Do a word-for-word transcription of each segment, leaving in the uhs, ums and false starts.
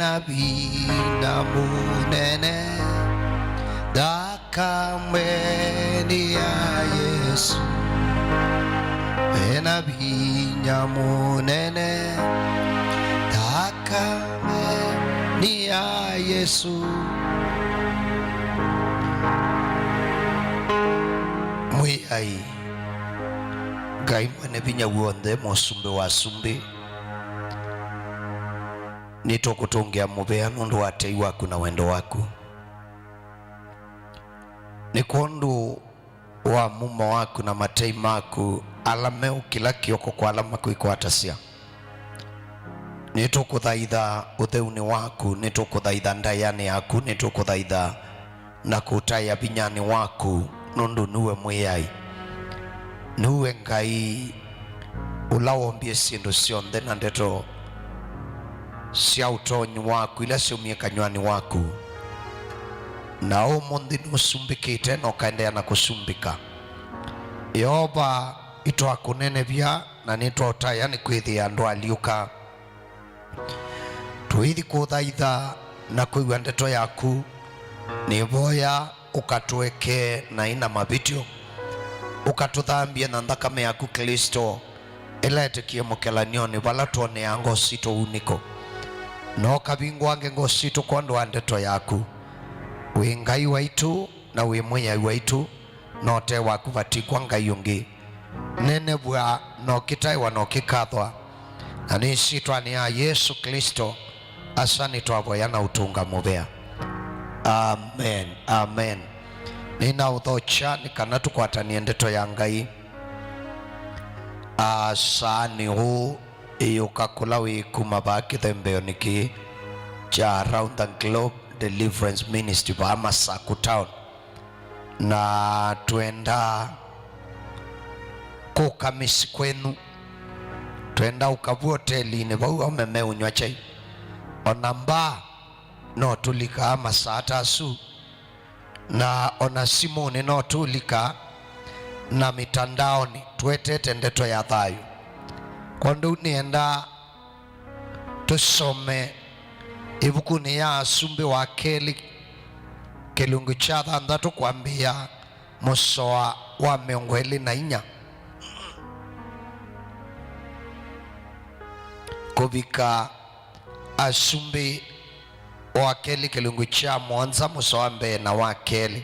Na vinya mũnene, thakame nĩ ya Yesũ. Ena vinya mũnene, thakame nĩ ya Yesũ. Mwĩai, Ngai Mwene Vinya W'onthe, Mũsumbĩ wa asumbĩ, nĩtũkũtũngĩa mũvea nũndũ wa tei waku na wendo waku. Nĩ kwondũ wa mumo waku na matei maku ala meũ kĩla kĩoko kwa ala makwĩkwatasya. Nĩtũkũthaitha ũtheunĩ waku, nĩtũkũthaitha ndaĩanĩ yaku, nĩtũkũthaitha na kũtaĩa vinyanĩ waku, nũndũ nue Mwĩai. Nue Ngai ũla wombie syĩndũ syonthe, na ndeto sya ũtonyi waku ila syaumie kanyw'anĩ waku. Na ũmũnthĩ nũsumbĩkĩte na ũkaendeea na kũsumbĩka. Yeova, nĩtwakũnenevya na nĩtwaũtaĩa nĩkwĩthĩa andũ alyũka. Tũithi kũthaitha na kwĩw'a ndeto yaku. Nĩvoya ũkatũekee naĩ na mavĩtyo, ũkatũthambye na nthakame yaku Klĩsto, ĩla ĩtĩkie mũkelany'onĩ vala twonea ngoo sitũ unĩko, na ũkavingũange ngoo sitũ kwondũ wa ndeto yaku. Wĩ Ngai waitũ na wĩ Mwĩai waitũ, na ũte waku vatikw'a Ngai ũngĩ. Nenevw'a na ũkĩtaĩwa na ũkĩkathwa. Na nĩ ĩsyĩtwanĩ ya Yesũ Klĩsto, asa nĩtwavoya na ũtũnga mũvea. Amen. Amen. Nĩnaũthokya nĩ kana tũkwatanie ndeto ya Ngai. Aa, saanĩ ũũ ĩyũka kũla wĩ kuma vaa kĩthembeonĩ kĩĩ kya Around the Globe Deliverance Ministry vaa Masaku Town. Na twenda kũka mĩsyĩ kwenyu, twenda ũkavw'a ũtelinĩ vau aume meũnyw'a kyai. Ona mbaa no tũlikaa masaa ta asu, na ona simũnĩ no tũlikaa, na mĩtandaonĩ twetete ndeto ya thayũ. Kwondũ nĩenda tũsome ĩvukunĩ ya Asumbĩ wa Kelĩ, kĩlungu kya thanthatũ kwambĩĩa mũsoa wa mĩongo ĩlĩ na inya kũvika Asumbĩ wa Kelĩ, kĩlungu kya mũonza, mũsoa wa mbee na wa kelĩ.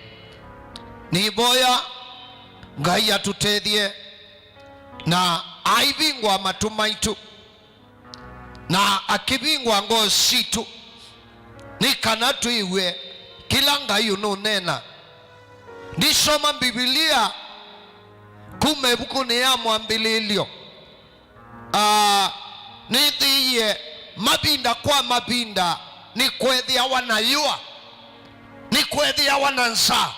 Nĩvoya Ngai atũtethye na aivingũa matũ maitũ na akĩvingũa ngoo sitũ, nĩ kana twĩw'e kĩla Ngai ũnũneena. Ndisoma Mbivilia kuma ĩvukunĩ ya Mwambĩlĩlyo. Aa, nĩthĩie mavinda kwa mavinda nĩkwethĩawa na yũa, nĩkwethĩawa na nzaa.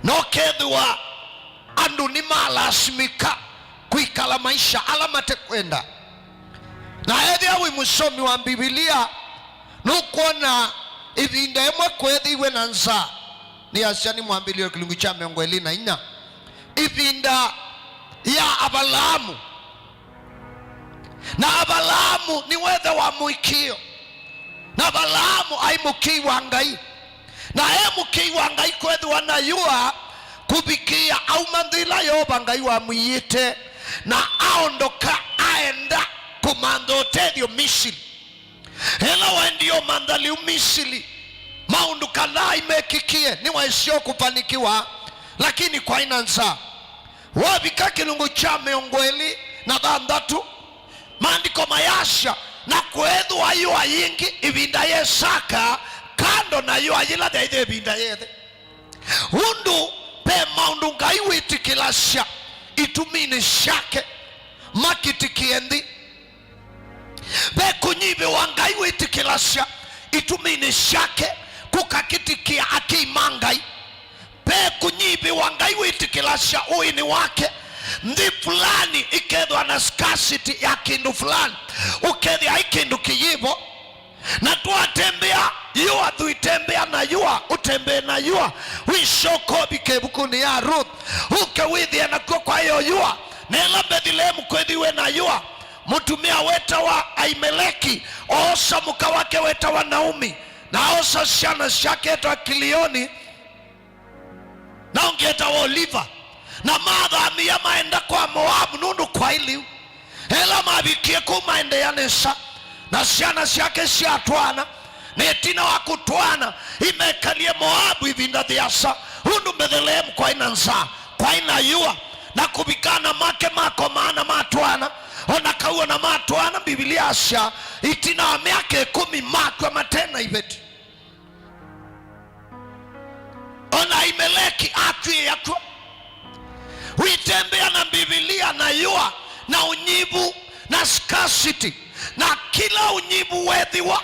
Na ũkethĩwa andũ nĩmalasimĩka kwĩkala maisha ala matekwenda. Na ethĩwa wĩ mũsomi wa Mbivilia, nũkwona ĩvinda ĩmwe kweethĩiwe na nzaa. Nĩasya nĩ Mwambĩlĩlyo kĩlungu kya mĩongo ĩlĩ na inya, ĩvinda ya Avalaamu. Na Avalaamu nĩwethe wa mũĩkĩĩo. Na Avalaamu aĩ mũkĩi wa Ngai. Na e mũkĩi wa Ngai kwethĩwa na yũa kũvikĩĩa auma nthĩ ĩla Yeova Ngai wamwiĩte, na aondoka aenda kũmantha ũtethyo Misili. Ĩla waendie ũmantha lĩu Misili, maũndũ kadhaa imekĩkie, nĩwaisye kũfanikiwa, lakini kwaĩ na nzaa. Wavika kĩlungu kya mĩongo ĩlĩ na thanthatũ, maandĩko mayasya, na kweethĩwa yũa yĩngĩ ĩvinda ya Ĩsaka, kando na yũa yĩla yaĩthe ĩvinda yethe. Ũndũ ve maũndũ Ngai wĩtĩkĩlasya ituminĩ syake makĩtĩkĩe nthĩ. Ve kũnyivĩwa Ngai wĩtĩkĩlasya ituminĩ syake kũkakĩtĩkĩa akĩi ma Ngai. Ve kũnyivĩwa Ngai wĩtĩkĩlasya ũĩnĩ wake. Nthĩ fulani ĩkethwa na scarcity ya kĩndũ fulani, ũkethĩa ĩ kĩndũ kĩyĩvo. Na twatembea yũa, tuitembea na yũa, ũtembee na yũa, wĩsyoka ũvike ĩvukunĩ ya Ruth, ũke wĩthĩe nakw'o kwaĩ o yũa. Na ĩla Mbethilemu kwĩthiwe na yũa, Mũtumĩa wĩtawa Aimeleki oosa mũka wake wĩtawa Naomi, na oosa syana syake etawa Kilioni, na ũngĩ etawa Oliva, na mathamĩĩa maenda kwa Moavu nũndũ kwaĩ lĩu. Ĩla mavikie kũu maendeea nesa, na syana syake syatwaana, na ĩtina wa kũtwaana, imekalie Moavu ĩvinda yĩasa, ũndũ Mbetheleemu kwaĩ na nzaa, kwaĩ na yũa, na kũvika ana make makomaa na matwaana, o na kau o na matwaana, Mbivilia yasya, ĩtina wa myaka ĩkũmi makw'a mate na iveti. O na Aimeleki akw'ĩĩa kw'o. Wĩtembea na Mbivilia na yũa na ũnyivu na scarcity, na kĩla ũnyivu weethĩwa,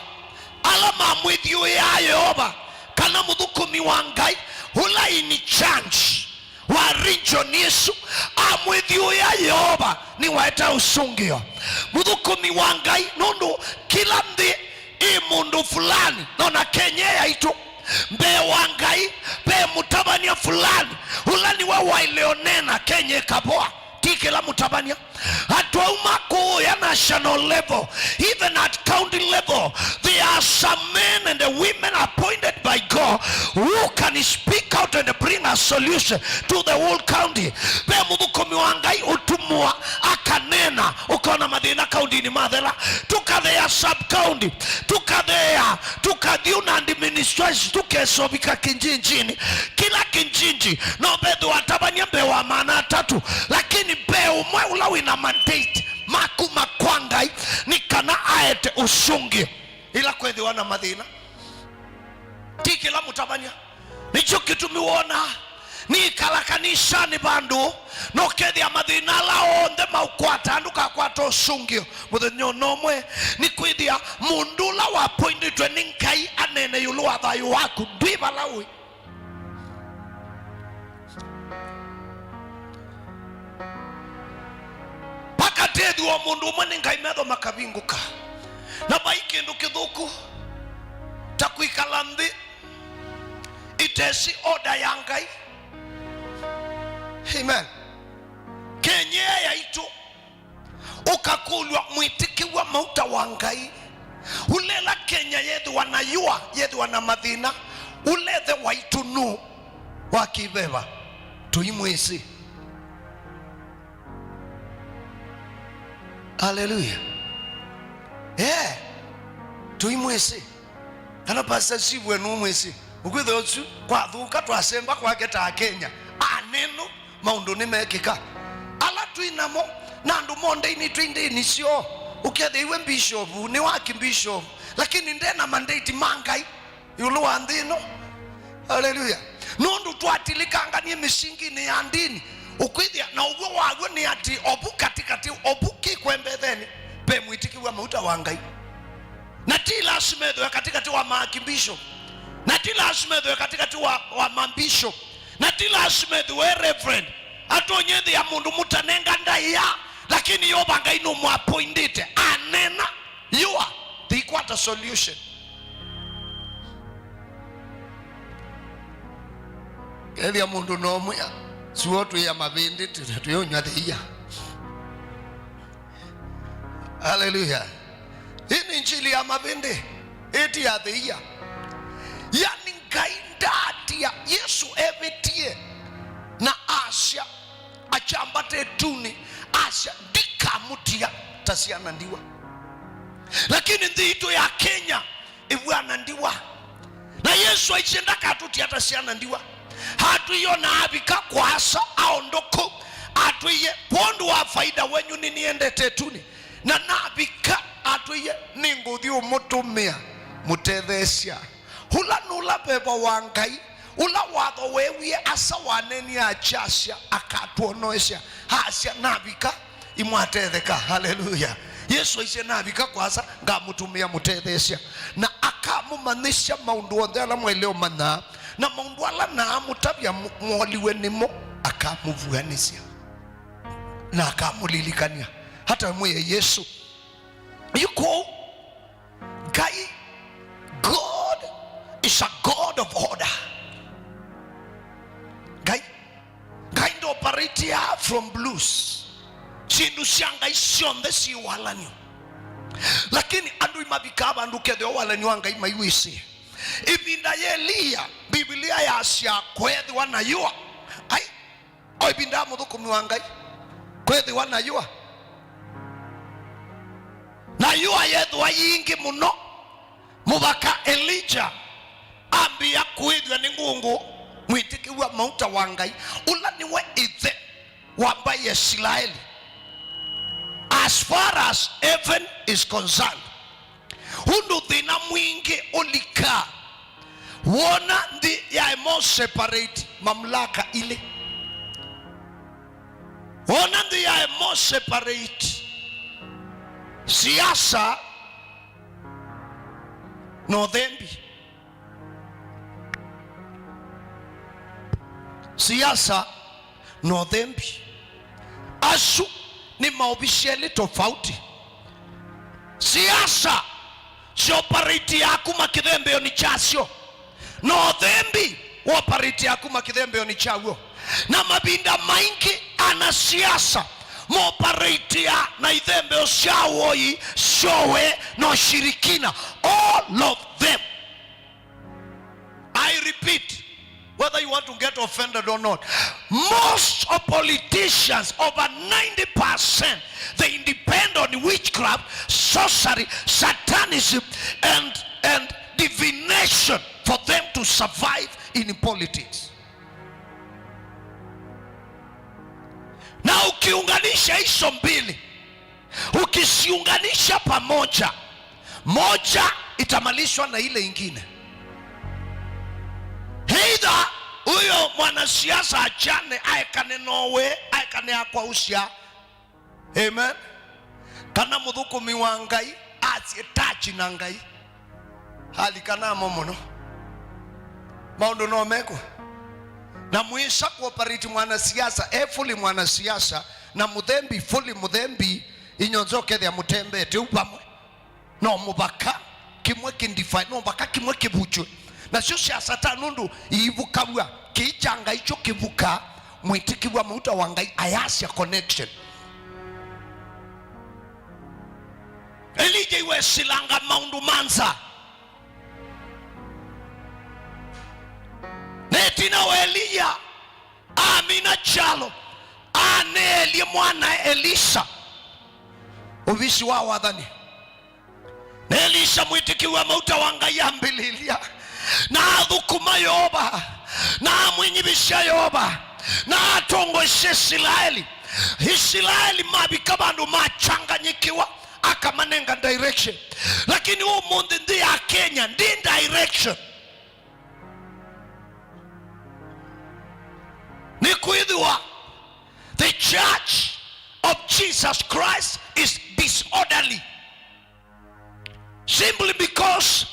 ala mamwĩthyũũĩaa Yeova, kana mũthũkũmi wa Ngai ũla in charge wa region ĩsu, amwĩthyũũĩa Yeova nĩwaete ũsũngĩo. Mũthũkũmi wa Ngai, nũndũ kĩla nthĩ ĩ mũndũ fulani, nona Kenya yaitũ, mbee wa Ngai ve mũtavany'a fulani, ũla nĩwe waĩle ũneena Kenya ĩkavoa, ti kĩla mũtavany'a. Atwau ma kũũya national level, even at county level, there are some men and the women appointed by God who can speak out and bring a solution to the whole county. Ve mũthũkũmi wa Ngai ũtumwa akaneena, ũkona mathĩna kaunti-inĩ mathela. Tũkatheea sub county, tũkatheea, tũkathi na administration, tũkesovika kĩnjinjinĩ. Kĩla kĩnjinji no vethĩwa atavany'a mbee wa maana atatũ, lakini ve ũmwe ũla wĩna mandate ma kuma kwa Ngai nĩ kana aete ũsũngĩo ĩla kwethĩwa na mathĩna. Ti kĩla mũtavany'a. Nĩkyo kĩtumi wona nĩkala kanisanĩ vandũ, na ũkethĩa mathĩna ala onthe maũkwata, ndũkakwata ũsũngĩo mũthenya o na ũmwe. Nĩkwĩthĩa mũndũ ũla wapoindĩtwe nĩ Ngai aneene ĩũlũ wa thayũ waku, ndwĩ vala ũĩ. Vakatethw'a mũndũ ũmwe nĩ Ngai, metho makavingũka. Na vai kĩndũ kĩthũku ta kwĩkala nthĩ itesi order ya Ngai. Amen. Kenya yaitũ, ũkakũlw'a mwĩtĩkĩw'a mauta wa Ngai. Ũlela Kenya yethĩwa na yũa, yethĩwa na mathĩna, ũla ĩthe waitũ nũ wa kĩveva? Tũimwĩsĩ. Haleluya. Eh, tũimwĩsĩ. Kana Pastor Steve we nũmwĩsĩ? Ũkwĩthĩa ũsu kwathũka, twasemba kwake ta Akenya. Aneno, maũndũ nĩmekĩka. Ala twĩ namo na andũ mondeini twĩ ndĩni syoo. Ũkethĩa iwe bishop, nĩ wa kibishop, lakini nde na mandate ma Ngai ĩũlũ wa nthĩ ĩno. Haleluya. Nũndũ twatilikanganie mĩsinginĩ ya ndini, ũkwĩthĩa na ũw'o waw'o nĩ atĩ ovu katĩkatĩ, ovu kĩkwembethenĩ, ve mwĩtĩkĩw'a mauta wa Ngai. Na ti lasima ethĩwe katĩkatĩ wa maarchbishop. Na ti lasima ethĩwe katĩkatĩ wa, wa mabishop. Na ti lasima ethĩwe reverend. Atonyethĩa mũndũ mũtanenga ndaĩa, lakini Yeova Ngai nũmũapoindĩte. Anena, yũa, thĩikwata solution. Ethĩa mũndũ nomwĩa, suo twĩa mavĩndĩ, twĩũnywa thĩia. Haleluya. Hii nĩ njili ya mavĩndĩ, ĩti ya thĩia. Yani Ngai ndaatia, Yesu evĩtie na asya, akyambata ĩtunĩ, asya, ndikamũtia ta syana ndiwa. Lakini nthĩ itũ ya Kenya ĩvw'ana ndiwa. Na Yesu aisye ndakatũtia ta syana ndiwa. Atwĩie ona avika kwa Asa aondoko, atwĩie, kwondũ wa faida wenyu nĩnĩendete ĩtunĩ. Na navika, atwĩie, nĩngũthi ũmũtũmĩa mũtetheesya. Ũla nũla veva wa Ngai, ũla watho weewie Asa waneenie akyasya, akatwonoesya. Asya, navika, imwatetheka. Haleluya. Yesu aisye, navika kwa Asa, ngamũtũmĩa mũtetheesya. Na akamũmanyĩsya maũndũ onthe ala mwaĩle ũmanya, na maũndũ ala naamũtavya mũ-, mwoliwe nĩmo, akamũvuanĩsya. Na akamũlilikany'a. Hata mwĩe Yesu. Yu kũu, Ngai, God is a God of order. Ngai, Ngai ndoparĩtia from blues. Ti Syĩndũ sya Ngai syonthe syĩ walan'yo. Lakini andũ imavikaa vandũ kethĩwa walan'yo wa Ngai maiwĩsĩ. Ĩvinda ya Eliya, Mbivilia yasya kweethĩwa na yũa. Ai, o ĩvinda ya mũthũkũmi wa Ngai, kweethĩwa na yũa. Na yũa yeethĩwa yingĩ mũno, mũvaka Elija ambĩĩa kũĩthw'a nĩ ngũngũ mwĩtĩkĩw'a mauta wa Ngai, ũla nĩwe ĩthe wa mbaĩ ya Isilaeli. As far as heaven is concerned, ũndũ thĩna mwingĩ ũlikaa, wona nthĩ yaema separate mamlaka ilĩ. Wona nthĩ yaema separate siasa na ũthembi. Siasa na ũthembi. Asu nĩ maovisyeli tofauti. Siasa syoparĩtiaa kuma kĩthembeonĩ kyasyo, na ũthembi woparĩtiaa kuma kĩthembeonĩ kyaw'o. Na mavinda maingĩ anasiasa moparĩtiaa na ithembeo sya woi, syowe, na ũshirikina. All of them. I repeat, whether you want to get offended or not, most of politicians, over ninety percent, they depend on witchcraft, sorcery, satanism, and, and divination for them to survive in politics. Na ukiunganisha hizo mbili, ukisiunganisha pamoja, moja itamalizwa na ile ingine. Either huyo mwanasiasa achane, aekane nowe, aekane akwausya. Amen. Kana mũthũkũmi wa Ngai asye tachi na Ngai. Alikanamo mũno. Maũndũ no mekwa. Na mwĩsa kuoperate mwanasiasa, e fully mwanasiasa, na mũthembi fully mũthembi, inyonthe ũkethĩa mũtembete u vamwe. No mũvaka kĩmwe kĩndifai, no mũvaka kĩmwe kĩvukĩwe. Nasyo sya Satani nũndũ iivukaw'a, kĩi kya Ngai kyo kĩvukaa, mwĩtĩkĩw'a mauta wa Ngai ayasya connection. Elija iwesilanga maũndũ ma nza. Na ĩtina wa Elija amina kyalo, aneelye mwana Elisa ũvisi wa wathani. Na Elisa mwĩtĩkĩw'a mauta wa Ngai ambĩlĩlya, na athũkũma Yeova, na amwĩnyivĩsya Yeova, na atongoesya Isilaeli. Isilaeli mavika vandũ machanganyĩkĩwa, akamanenga direction. Lakini ũmũnthĩ nthĩ ya Kenya ndĩ direction. Nĩkwĩthĩwa the church of Jesus Christ is disorderly. Simply because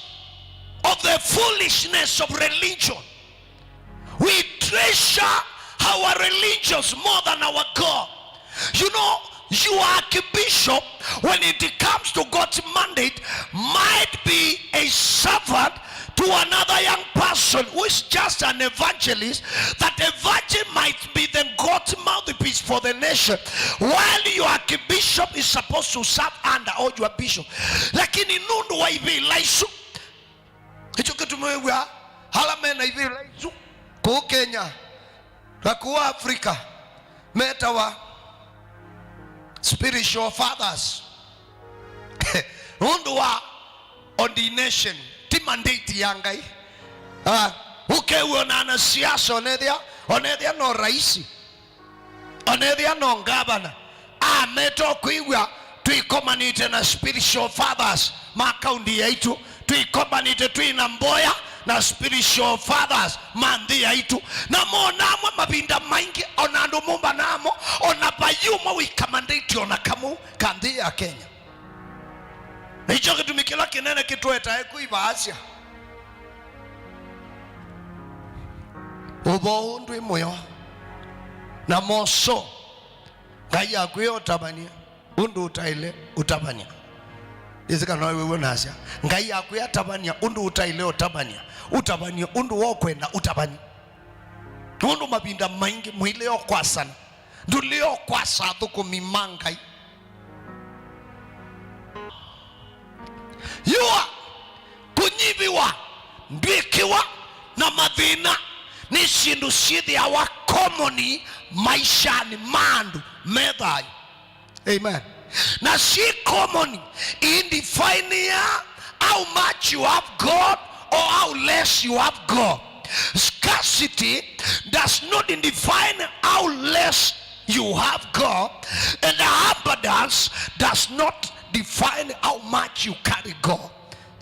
of the foolishness of religion. We treasure our religions more than our God. You know, your archbishop, when it comes to God's mandate, might be a servant to another young person who is just an evangelist, that evangelist might be the God's mouthpiece for the nation, while your archbishop is supposed to serve under or your bishop. Lakini nũndũ wa ivĩla isu, nĩkyo kĩtumi wĩw'aa ala me na ivĩla isu kũu Kenya na kũu Africa metawa spiritual fathers. Nũndũ wa ordination, ti mandate ya Ngai. Ah, ũkew'a ona anasiasa, onethĩa, onethĩa no raisi, onethĩa no ngavana, ameta kwĩw'a twĩkomanĩte na spiritual fathers ma kaunti yaitũ, twĩkomanĩte twĩ na mboya na spiritual fathers ma nthĩ yaitũ. Na mona amwe mavinda maingĩ, ona andũ mũmba namo, ona vai ũmwe wĩkamandĩte ona kamwe ka nthĩ ya Kenya. Nĩkyo kĩtumi kĩla kĩnene kĩtũetae kwĩ ivaasya. Ũvoo ũũ ndwĩ mũyo na moso. Ngai akwĩa ũtavany'e ũndũ ũtaĩle ũtavany'a. Ĩsĩ kana wĩw'o nasya, Ngai akwĩa tavany'a ũndũ ũtaĩle ũtavany'a, ũtavany'e ũndũ wokwenda ũtavany'e. Nũndũ mavinda maingĩ mũileo kwasana. Ndũlĩ o kwasa athũkũmi ma Ngai. Yũa, kũnyivĩwa, ndw'ĩkĩwa, na mathĩna nĩ syĩndũ syĩthĩawa common maishanĩ ma andũ me thayũ. Amen. Na syĩ common in defining how much you have God or how less you have God. Scarcity does not define how less you have God, and abundance does not define how much you carry God.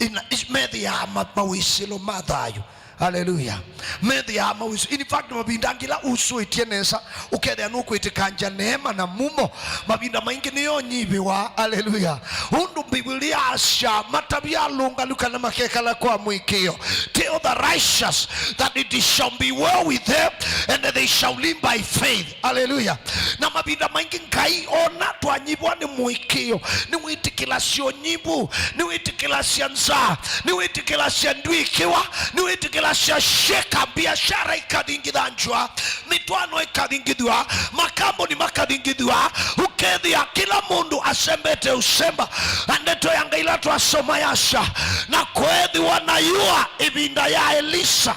Ina, is-, methĩaa ma-, mawĩsĩlo ma thayũ. Haleluya. Methĩaa mawĩsĩ. In fact, mavinda angĩ ĩla usũĩtye nesa, ũkethĩa nũkwĩtĩkangya neema na mumo. Mavinda maingĩ nĩyo ũnyivĩwa. Haleluya. Ũndũ Mbivilia yasya, matavye alũngalu kana makekala kwa mũĩkĩĩo. Tell the righteous that it shall be well with them and they shall live by faith. Haleluya. Na mavinda maingĩ Ngai ona twanyivwa nĩ mũĩkĩĩo, nĩwĩtĩkĩlasya ũnyivu, nĩwĩtĩkĩlasya nzaa, nĩwĩtĩkĩlasya ndw'ĩkĩwa, nĩwĩtĩkĩlasya syĩka, biashara ikathingithangywa, mĩtwaano ĩkathingithw'a, makambuni makathingithw'a, ũkethĩa kĩla mũndũ asembete ũsemba, na ndeto ya Ngai ĩla twasoma yasya, na kweethĩwa na yũa ĩvinda ya Elisa.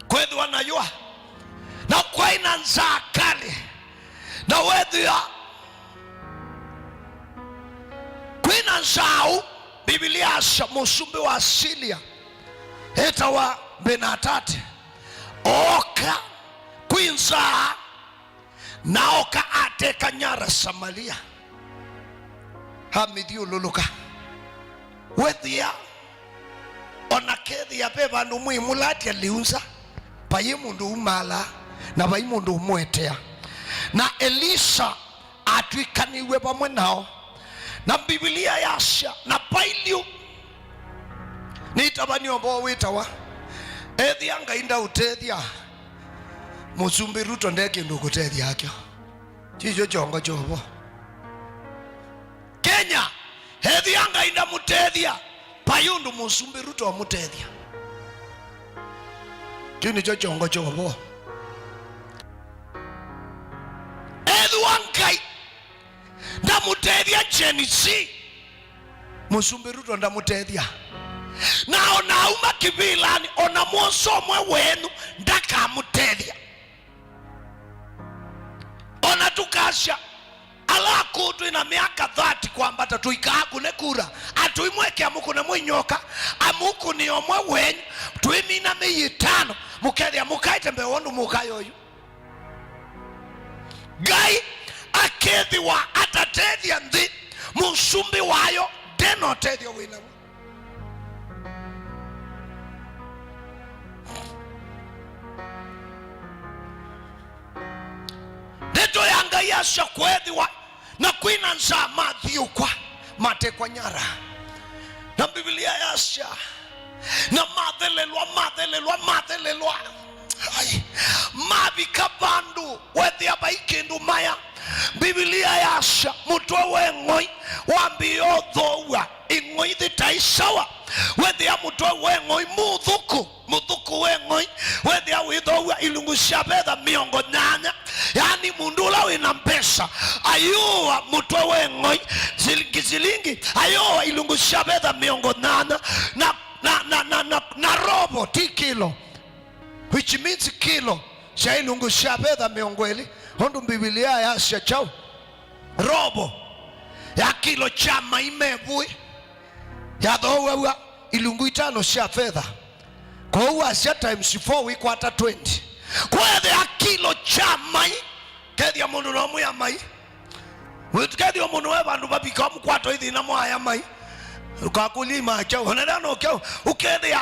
Kwĩthĩwa na yũa, na kwaĩ na nzaa kalĩ, na weethĩa kwĩ na nzaa ũu, Mbivilia yasya mũsumbĩ wa Asilia etawa Mbenatati ooka kwĩ nzaa, na oka ateka nyara Samalia, amĩthyũlũlũka. Wethĩa, ona kethĩa ve vandũ mwĩmũlatya lĩu nza, vai mũndũ umaalaa, na vai mũndũ ũmũetea. Na Elisa atw'ĩkanĩw'e vamwe nao. Na Mbivilia yasya, na vai lyu, nĩtavany'a ũvoo wĩtawa, ethĩa Ngai ndaũtethya, Mũsumbĩ Ruto nde kĩndũ ũkũtethya nakyo. Kĩkyo kyongo kya ũvoo. Kenya, ethĩa Ngai ndamũtethya, vai ũndũ Mũsumbĩ Ruto ũmũtethya. Kĩu nĩkyo kyongo kya ũvoo. Ethĩwa Ngai ndamũtethya Gen Z, Mũsumbĩ Ruto ndamũtethya. Na ona auma kĩvĩlanĩ, ona mwosa ũmwe wenyu ndakamũtethya. Ona tũkasya, ala akũũ twĩ na myaka thirty kwambata tũikaa kũne kura, atũimwekea mũkũne mũinyoka, amũkũnĩa ũmwe wenyu, twĩmina mĩi ĩtano, mũkethĩa mũkaĩte mbee wondũ mũkayo ũyu. Ngai akethĩwa atatethya nthĩ, mũsumbĩ wayo ndena ũtethyo wĩ naw'o. Ndeto ya Ngai yasya kweethĩwa na kwĩ na nzaa mathiũkwa, matekwa nyara. Na Mbivilia yasya, na mathelelwa, mathelelwa, mathelelwa. Ai, mavika vandũ wethĩa vai kĩndũ maya. Mbivilia yasya, mũtwe we ng'oi wambĩĩa ũthoow'a, ĩng'oi thĩ ta ĩ sawa. Wethĩa mũtwe we ng'oi mũthũku, mũthũku we ng'oi, wethĩa wĩthoow'a ilungu sya vetha mĩongo nyanya. Yaani mũndũ ũla wĩ na mbesa ayũa mũtwe we ng'oi, silingi, silingi, ayũa ilungu sya vetha mĩongo nyanya na, na, na, na, na, na robo, ti kilo, which means kilo sya ilungu sya vetha mĩongo ĩlĩ, ũndũ Mbivilia yasya kyaũ? Robo ya kilo kya mai me vũĩ yathoowaw'a ilungu itano sya vetha. Kwoou wasya times four wĩkwata twenty. Kwethĩa kilo kya mai, kethĩa mũndũ no mwĩa mai. Wĩtukethĩa mũndũ we vandũ vavika mũkwato ithina mwaya mai. Ũkakũlya imakya, onethĩa no kyaũ. Ũkethĩa,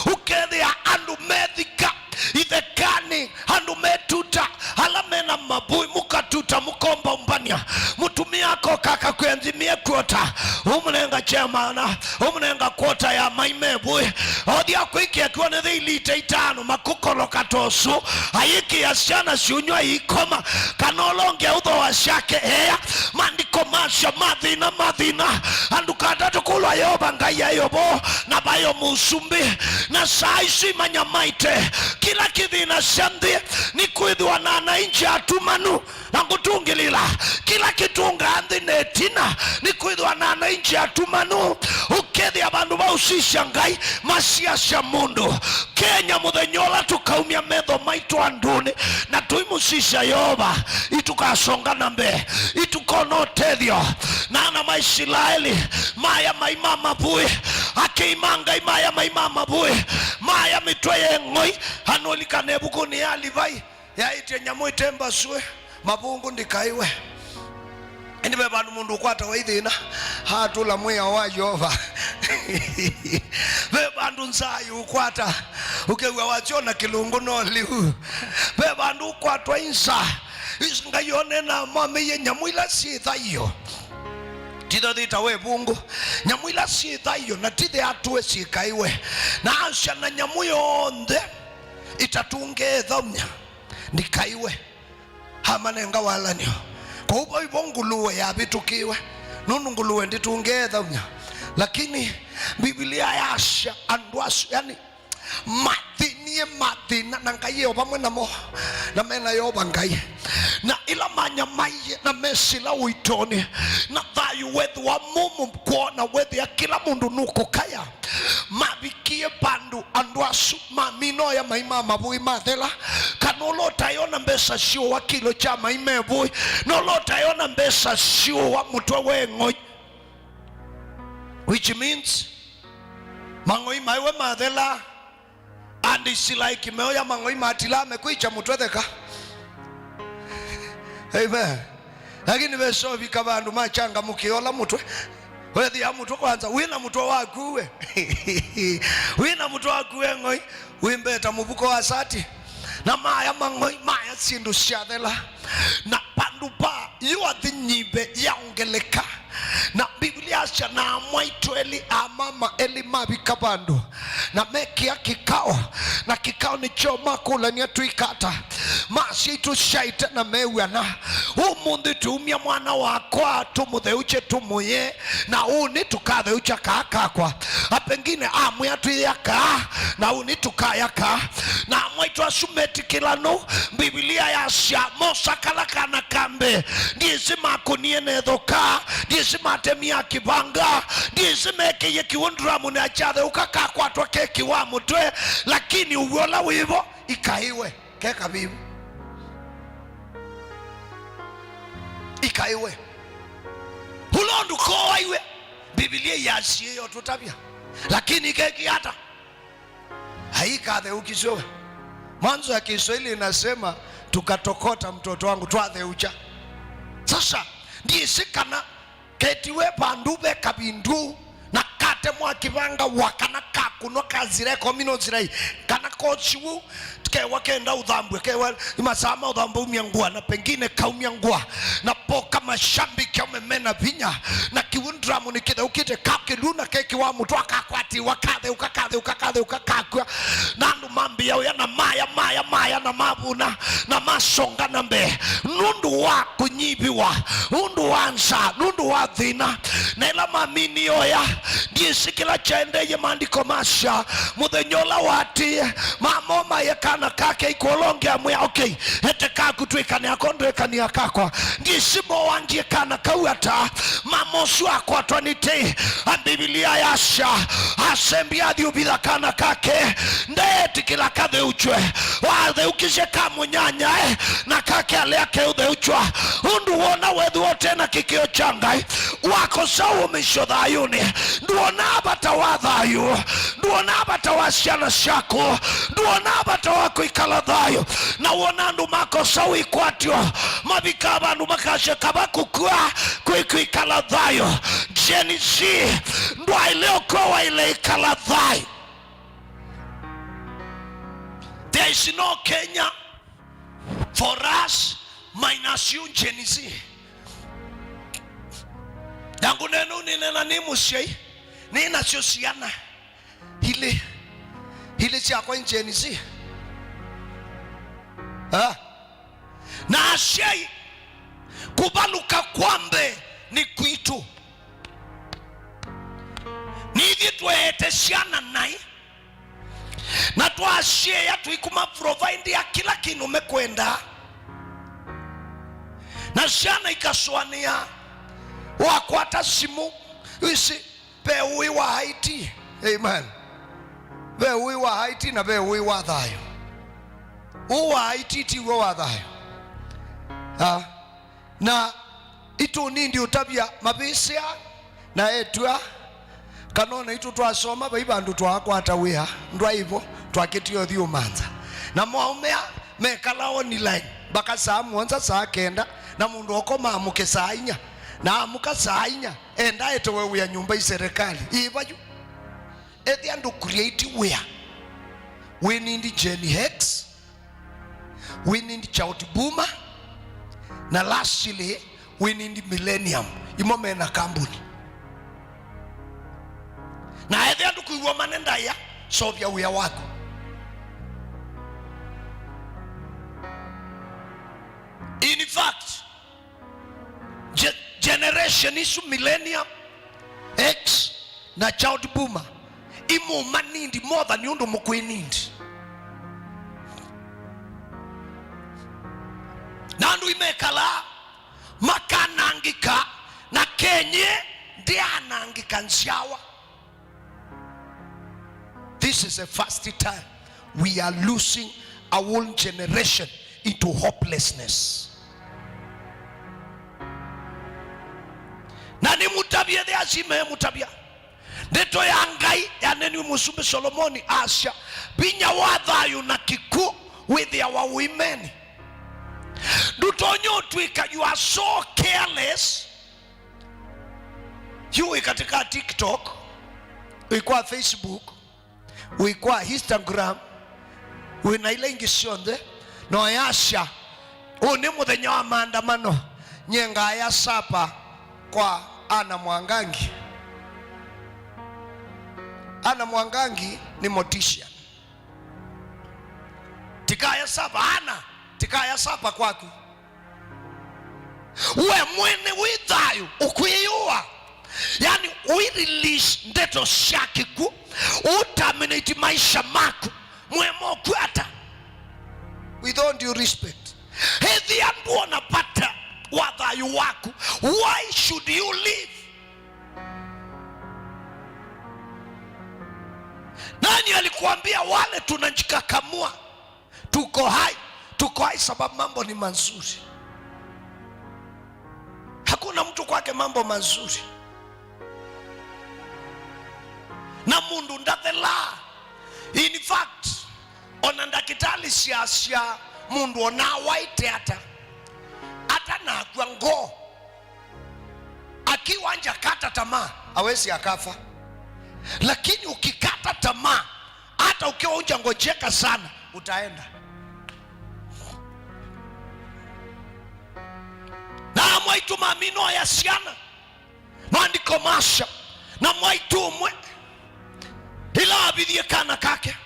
ũkethĩa andũ methika ithekanĩ, andũ metuta, ala mena mavũĩ, mũkatuta, mũkomba ũmbany'a. Mũtumĩa akoka akakwĩa nthimie kwota, ũmũnenga kyemana, ũmũnenga kwota ya mai me vũĩ. Othi akwĩkĩa kiwonethya ilita itano, makũkoloka ta ũsũ, ayĩkĩa syana syũnyw'a iikoma, kana ũla ũngĩ aũthooa syake ea. Maandĩko masya mathĩna, mathĩna, andũ katatũ kũu Yehova Ngai aĩ o vo, na vaĩ o mũsumbĩ, na saa isu imanyamaite kĩla kĩthĩna kya nthĩ, nĩkwĩthĩwa na anainji atumanu. Na ngũtũngĩlĩla, kĩla kĩtũngaa nthĩ na ĩtina, nĩkwĩthĩwa na anainji atumanu. Ũkethĩa vandũ va ũsisya Ngai, masiasya mũndũ. Kenya, mũthenya ũla tũkaumya metho maitũ andũnĩ na tũimũsisya Yeova, itũkasonga na mbee, itũkona ũtethyo. Na ana ma Isilaeli maya mai ma mavũĩ, akei ma Ngai maya mai ma mavũĩ, maya mĩtwe ya ng'oi. Anũlikana ĩvukunĩ ya Livai yaĩtye, "Nyamũ ĩte mbasue, mavũngũ ndikaĩwe." Ĩndĩ ve vandũ mũndũ ũkwatawa ithĩna, atũla mwĩao wa Yeova. Ve vandũ nzaa yũkwata, ũkew'a wasyona kĩlũngũ no lĩu. Ve vandũ ũkwatwa inza, is-, Ngai onena mamĩie nyamũ ila syĩ thayũ. Titho thitawa ĩvũngũ, nyamũ ila syĩ thayũ na ti atũe syĩkaĩwe. Na asya, "Na nyamũ yonthe ĩtatũngĩe thaunya ndikaĩwe." Amanenga walanĩo. Kwoou vau vo ngũlũe yavĩtũkĩiwe, nũndũ ngũlũe ndĩtũngĩe thaunya. Lakini Mbivilia yasya andũ asu, yani, mathĩnie mathĩna, na Ngai e o vamwe namo, na mena Yeova Ngai. Na ĩla manyamaie na mesĩla ũitonĩ, na thayũ wethĩwa mũmũ kwoo, na wethĩa kĩla mũndũ nũkũkaya, mavikie vandũ andũ asu mamina oya mai ma mavũi mathela, kana ũla ũtaĩ ona mbesa syũa kilo kya mai me vũi, na ũla ũtaĩ ona mbesa syũa mũtwe we ng'oi. Which means, mang'oi maiwe mathela, and it's like meoya mang'oi matila mekwĩkya mũtwe theka. Amen. Lakini vesovika vandũ machangamũkĩa ola mũtwe. Wethĩa mũtwe kwanza, wĩna mũtwe waku we. Wĩna mũtwe waku we ng'oi, wĩmbeta mũvuko wa sati. Na maya mang'oi, maya syĩndũ syathela. Na vandũ va yũa thĩ nyive yaongeleka. Na Biblia yasya, na amwaitũ elĩ, amama elĩ mavika vandũ, na mekĩa kĩkao, na kĩkao nĩkyo makũlany'a, "Twĩka ata?" Masya, "Itũsyaĩte na mew'ana. Ũmũnthĩ tũumya mwana wakwa, tũmũtheũkye, tũmũye, na ũnĩ tũkatheũkya kaa kakwa." A, pengine amwĩa, "Twĩya kaa, na ũnĩ tũkaya kaa." Na amwaitũ asu metĩkĩla nũũ? Mbivilia yasya, mosa kala kana ka mbee. Ndyĩsĩ makũnie na ĩthoka, ndyĩsĩ matemie kĩvanga, ndyĩsĩ mekĩie kĩw'ũ ndramũnĩ akyatheũka kakwatwa keki wa mũtwe, lakini ũw'o ũla wĩvo, ikaĩwe. Keka vivu. Ikaĩwe. Ũla ũndũ kooaiwe, Mbivilia yasiĩe ũtũtavya. Lakini keki ata? Haikatheukiswe we. Mwanzo ya Kiswahili inasema, "Tukatokota mtoto wangu, twatheũkya." Sasa, ndyĩsĩ kana ketiwe vandũ ve kavindu na katemwa kĩvanga wa kana kakũnwa kazira ĩkomi no zirai, kana kosiwu kewa kenda ũthambwe, kewa nĩ masaa ma ũthambwa umya ngũa, na pengine kaumya ngũa, na poka mashabiki aume mena vinya, na kĩw'ũ ndramũnĩ kĩtheũkĩte kakĩlu na keki wa mũtwe akakwatiwa, katheũka, katheũka, katheũka, kakw'a. Na andũ mambĩa ũya, na maya, maya, maya, na mavuna, na masonga na mbee, nũndũ wa kũnyiviwa, nũndũ wa nzaa, nũndũ wa thĩna. Na ĩla maminie ũya, ndyĩsĩ kĩla kyaendeeie. Maandĩko masya, mũthenya ũla waatĩĩe, mama ũmaie kana kake ĩkũlonge amwĩa, "Okay, ete kaku twĩkane ako, ndwĩkania kakwa." Ndyĩsĩ mowangie kana kau ata, mama ũsu akwatwa nĩ tei. A, Mbivilia yasya, asembi athi ũvitha kana kake, ndeetĩkĩla katheũkye. Watheũkisye kamũnyanyae, na kake alea keũtheũkya. Ũndũ wona wethĩwa ũte na kĩkĩo kya Ngai, wakosa ũmĩsyo thayũnĩ. Ndwonaa vata wa thayũ. Ndwonaa vata wa syana syaku. Ndwonaa vata wa kwĩkala thayũ. Na wona andũ makosa wĩkwatyo, mavikaa vandũ makasya kava kũkw'a kwĩ kwĩkala thayũ. Gen Z ndwaĩle ũkw'a, waĩle ĩkala thayũ. There is no Kenya for us minus you, Gen Z. Na ngũneena ũu nĩneena nĩ mũsyai, nĩ nasyo syana ilĩ, ilĩ syakwa i Gen Z. Ah. Na asyai, kũvalũka kwa mbee nĩ kwitũ. Nithyĩ tweete syana naĩ, na twasyĩĩa tũikũma provide ya kĩla kĩndũ mekwendaa. Na syana ikasũanĩa, wakwata simũ, isi, ve ũĩ wa I T. Amen. Ve ũĩ wa I T na ve ũĩ wa thayũ. Ũũ wa I T ti w'o wa thayũ. Ah. Na itũnindi ũtavya mavĩsĩa na etw'a, kana ona itũ twasoma, vai vandũ twaakwata wĩa, ndwaĩvo, twakĩtie ũthi ũmanza. Namo aũme aa mekalaa online mpaka saa mũonza, saa kenda, na mũndũ okomaa amũke saa inya, na amũka saa inya, enda etewe wĩa nyũmba i serikali. Ĩva yu? Ethĩa ndũ create wĩa, we need Gen X, we need child boomer, na lastly, we need millennium. Imo mena kambuni. Na ethĩa ndũkwĩw'a mane ndaĩa, sovya wĩa waku. In fact, ge-, generation isu, millennium, X, na child boomer, imũmanindi more than ũndũ mũkwĩnindi. Na andũ imekalaa makanangĩka, na kenyie ndĩanangĩka nzyawa. This is the first time we are losing a whole generation into hopelessness. Na nĩmũtavye, the asime mũtavya. Ndeto ya Ngai yanenwe mũsumbĩ Solomoni asya, vinya wa thayũ na kĩkw'ũ wĩthĩawa ũimeni. Ndũtonya ũtw'ĩka you are so careless. Yu wĩ katĩ ka TikTok, wĩ kwa Facebook, wĩ kwa Instagram, wĩ na ila ingĩ syonthe, na ũyasya, ũũ nĩ mũthenya wa maandamano, nyie ngaya sapa kwa Anna Mwangangi. Anna Mwangangi nĩ mortician. Tikaya sapa, Anna, tikaya sapa kwaku. We mwene wĩ thayũ ũkwĩyũa, yani ũi release ndeto sya kĩkw'ũ, ũterminate maisha maku, mwema ũkw'ata? With all due respect, ethĩa ndwona vata wa thayũ waku, why should you live? Nani alikuambia wale tunajikakamua tuko hai? Tuko hai sababu mambo ni mazuri. Hakuna mtu kwake mambo mazuri. Na mũndũ ndathelaa. In fact, ona ndakĩtalĩ syasya mũndũ ona waĩte ata, atanakw'a ngoo, akiwa hajakata tamaa, hawezi akafa. Lakini ukikata tamaa, hata ukiwa hujangojeka sana, utaenda. Na mwaitũ maminoya syana, maandĩko masya, na mwaitũ ũmwe ĩla avithie kana kake,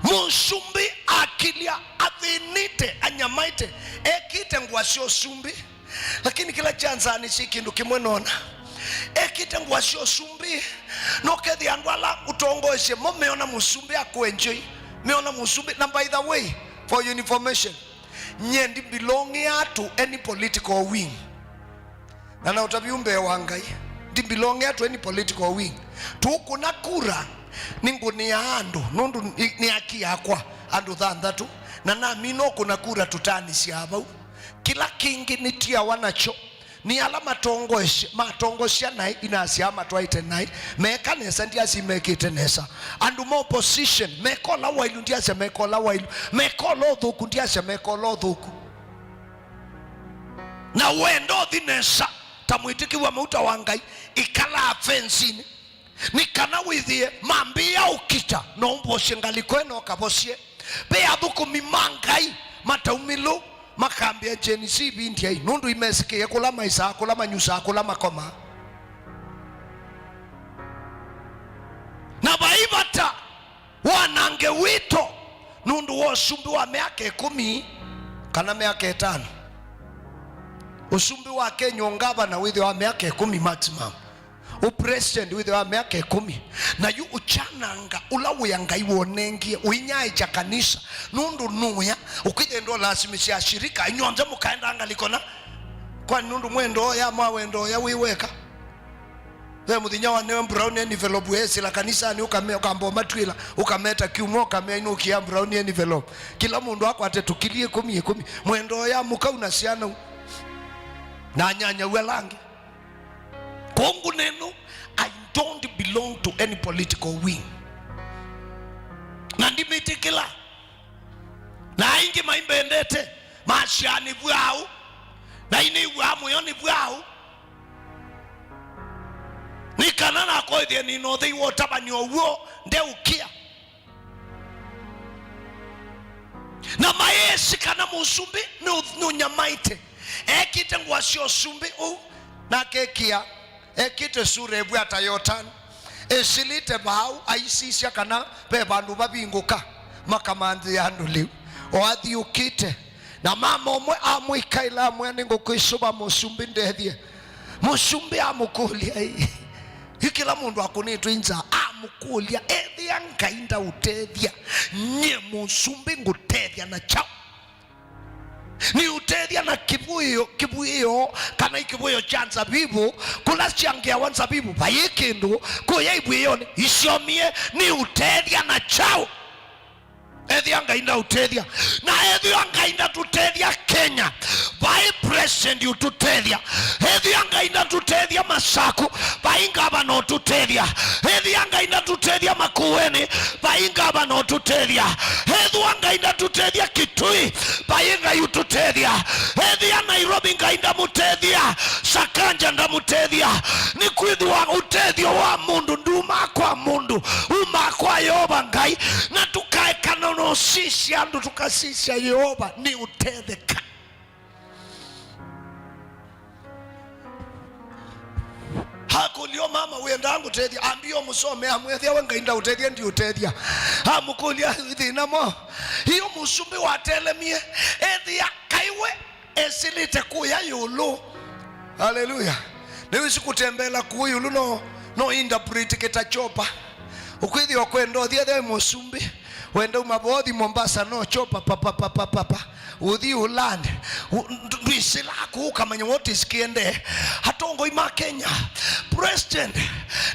mũsumbĩ akilya athĩnĩte, anyamaĩte, ekĩte ngũa sya ũsumbĩ. Lakini kĩla kyanzanĩsye kĩndũ kĩmwe nona, ekĩte ngũa sya ũsumbĩ, na ũkethĩa andũ ala ũtongoesye mo meona mũsumbĩ akũenjoy, meona mũsumbĩ. Na by the way, for your information, nyie ndi belongea to any political wing. Na naũtavya mbee wa Ngai, ndi belongea to any political wing. Tũkũna kura, nĩngũnĩaa andũ, nũndũ nĩ, nĩ haki yakwa, andũ thanthatũ, na namina ũkũna kura tũtaanĩsyaa vau. Kĩla kĩngĩ nĩtiawa nakyo nĩ ala matongoesye, matongosya naĩ, inasyaa matwaĩte naĩ, meeka nesa, ndyasya mekĩte nesa. Andũ ma opposition, meka ũla wailu, ndyasya meka ũla wailu, meka ũla ũthũku, ndyasya meka ũla ũthũku. Na wenda ũthi nesa, ta mwĩtĩkĩw'a mauta wa Ngai, ĩkalaa fensinĩ. Nĩ kana wĩthĩe mambĩĩa ũkita, no ũmbosye ngalĩko ĩno ũkavosye. Ve athũkũmi ma Ngai mataumĩlu makambĩa Gen Z, vindyai, nũndũ imesĩkĩe kũla maisaa, kũla manyusaa, kũla makomaa. Na vai vata wanange witũ nũndũ wa ũsumbĩ wa myaka ĩkũmi kana myaka ĩtano. Ũsumbĩ wa Kenya, ũngavana wĩthĩwa wa myaka ĩkũmi maximum. Ũ president wĩthĩwa myaka ĩkũmi, na yu ũkyananga ũla wĩa Ngai wonengie, ũinyaĩkya kanisa, nũndũ nũya, ũkwĩthĩa ndwalasimĩsya ashirika, inyw'onthe mũkaenda ngalĩko na, kwani nũndũ mwendoo ya mwa wendoo ya wĩ weka? Ve mũthenya wa neo brown envelope wesĩla kanisanĩ, ũkame-, ũkamba ũmatwĩla, ũkameta kyumwa, ũkamea inũkia brown envelope. Kĩla mũndũ akwate tũkili ĩkũmi ĩkũmi. Mwendoo ya mũkau na syana u. Na anyanyau ala angĩ. Kwoou neno, I don't belong to any political wing. Na ndimĩtĩkĩla. Na aingĩ maimbendete, masyaa nĩ vwaũ, na inĩw'aa mũyo nĩ vwaũ. Nĩ kana nakoĩthye nĩ na ũthei wa ũtavany'a ũw'o ndeũkĩa. Na mayĩsĩ kana mũsumbĩ nũ-, nũnyamaĩte, ekĩte ngũa sya ũsumbĩ ũu, na akekĩa, ekĩte sura ĩvw'a ta yotani, ĩsilĩte vau, aisisya kana ve vandũ vavingũka, makamanthĩa andũ lĩu. O athiũkĩte, na mama ũmwe amwĩkaĩla, amwĩa, "Nĩngũkwĩsũva mũsumbĩ, ndethye." Mũsumbĩ amũkũlya, ĩ, yu kĩla mũndũ akũnĩtwe nza, amũkũlya, "Ethĩa Ngai ndaũtethya, nyie mũsumbĩ ngũtethya na kyaũ? Nĩũtethya na kĩvũĩo, kĩvũĩo, kana ikĩvũĩo kya nzavivũ, kũla syangĩawa nzavivũ, vayĩ kĩndũ, kũya ivũĩonĩ, isyomie, nĩũtethya na kyaũ?" Ethĩa Ngai ndaũtethya. Na ethĩa Ngai ndatũtethya Kenya, vai president ũtũtethya. Ethĩa Ngai ndatũtethya Masaku, vai ngavana ũtũtethya. Ethĩa Ngai ndatũtethya Makueni, vai ngavana ũtũtethya. Ethĩa Ngai ndatũtethya Kitui, vai Ngai ũtũtethya. Ethĩa Nairobi Ngai ndamũtethya, Sakaja ndamũtethya. Nĩkwĩthĩwa ũtethyo wa mũndũ ndumaa kwa mũndũ, umaa kwa Yeova Ngai, na tũkaekana na ũsisya andũ, tũkasisya Yeova nĩ ũtetheka. Akũlyo, "Mama, wĩendaa ngũtethya?" Ambie ũmũsome, amwĩthĩa we Ngai ndaũtethya, ndiũtethya. Amũkũlya, "Thĩna mo?" Iyo mũsumbĩ watelemie, ethĩa kaiwe esĩlĩte kũya ĩũlũ. Haleluya. Nĩwĩsĩ kũtembela kũũ ĩũlũ no, no interpret kĩta chopa. Ũkwĩthĩwa kwenda ũthi ethĩa mũsumbĩ, wenda uma vothi Mombasa no chopa, pa, pa, pa. Ũthi ũlande. U-, ndũ-, ndwĩsĩlaa kũũ ũkamanya what is kĩendee. Atongoi ma Kenya, president,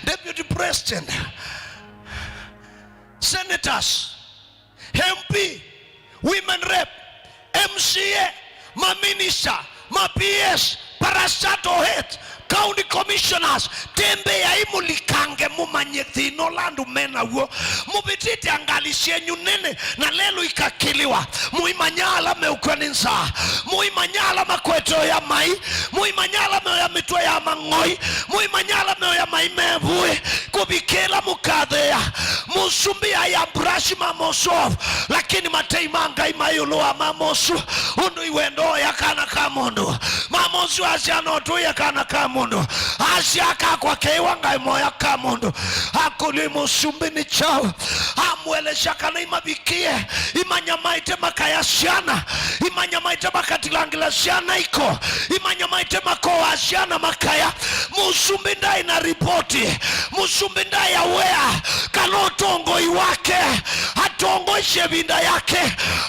deputy president, senators, M P, women rep, M C A, maminista, ma P S, parastatal head, county commissioners, tembeai mũlikange mũmanye thĩna ũla andũ me naw'o. Mũvĩtĩte angali syenyu nene na lelũ ikakĩlĩwa. Mũimanya ala meũkw'a nĩ nzaa. Mũimanya ala makwete ũya mai. Mũimanya ala meũya mĩtwe ya mang'oi. Mũimanya ala meũya mai mevũĩ. Kũvikĩla mũkathea. Mũsumbĩ aya brush mama ũsu off, lakini matei ma Ngai ma ĩũlũ wa mama ũsu. Ũndũ iwenda oya kana ka mũndũ. Mama ũsu asya no tũye kana ka mũndũ. Asya akakwa keiwa Ngai moya ka mũndũ. Akũlyo, mũsumbĩ nĩ kyaũ? Amũelesya kana imavikie. Imanyamaĩte makaya syana. Imanyamaĩte makatilangĩla syana iko. Imanyamaĩte makoa syana makaya. Mũsumbĩ ndaĩ na ripoti. Mũsumbĩ ndaĩ aware kana ũtongoi wake, atongoesye ĩvinda yake,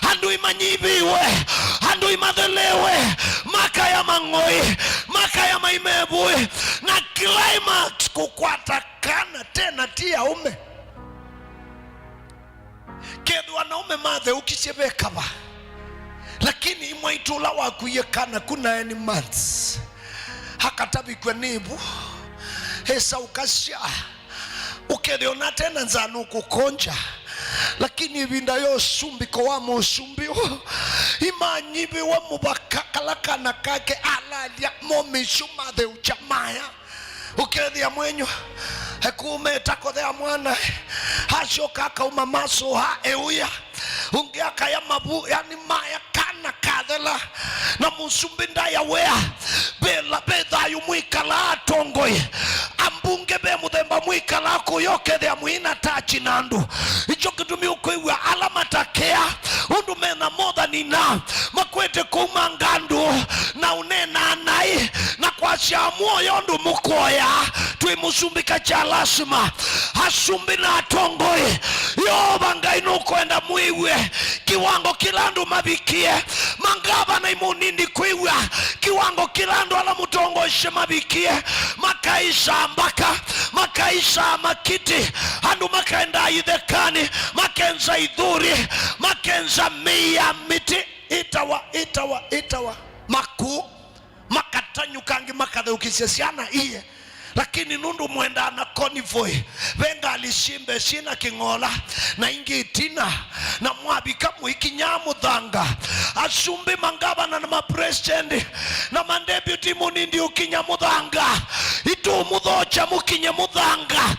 andũ imanyivĩwe, andũ imathelewe, makaya mang'oi, makaya maimevũĩ, na climax kũkwata kana tena ti aũme. Kethĩwa anaume matheũkisye ve kava, lakini imwaitũ ũla wakuie kana ku nine months, akatavikw'a nĩ ĩvu, ĩsaũkasya, ũkethĩa ona tena nzaa nũkũkonja, lakini ĩvinda ya ũsumbĩko wa mũsumbĩ ũũ, imanyivĩwe mũvaka kala kana kake alalya momĩsyo matheũkya maya. Ũkethĩa mwenyu, ekumĩta kũthea mwana, asyoka akauma masũha eũya, ũngĩ akaya mavu, yani maya kana kathela, na mũsumbĩ ndaya wĩa, ve la, ve thayũ mwĩkalaa atongoi, ambunge ve mũthemba mwĩkalaa kũya ũkethĩa mwĩna tachi na andũ. Nĩkyo kĩtumi ũkwĩw'a ala matakea ũndũ mena mothani na makwete kũumanga andũ na ũneenaa naĩ na kwa Sya muoyo ũndũ mũkoya, twĩ mũsumbĩ ka kya lasima. Asumbĩ na atongoi, Yeova Ngai nũkwenda mwĩw'e kiwango kĩla andũ mavikie. Mangavana imũnindi kwĩw'a kiwango kĩla andũ ala mũtongoesye mavikie. Makaisaa mbaka, makaisaa makiti, andũ makaendaa ithekani, makenza ithuri, makenza mĩĩ ya mĩtĩ. Ĩtawa, ĩtawa, ĩtawa makũ. Makatanyũka angĩ makatheũkĩsya syana iye. Lakini nũndũ mwendaa na convoy, ve ngalĩ syĩ mbee syĩ na kĩng'ola, na ingĩ ĩtina, na mwavika mũikinyaa mũthanga. Asumbĩ, mangavana na mapresident na madeputy mũnindi ũkinya mũthanga. Itũmũthokya mũkinye mũthanga.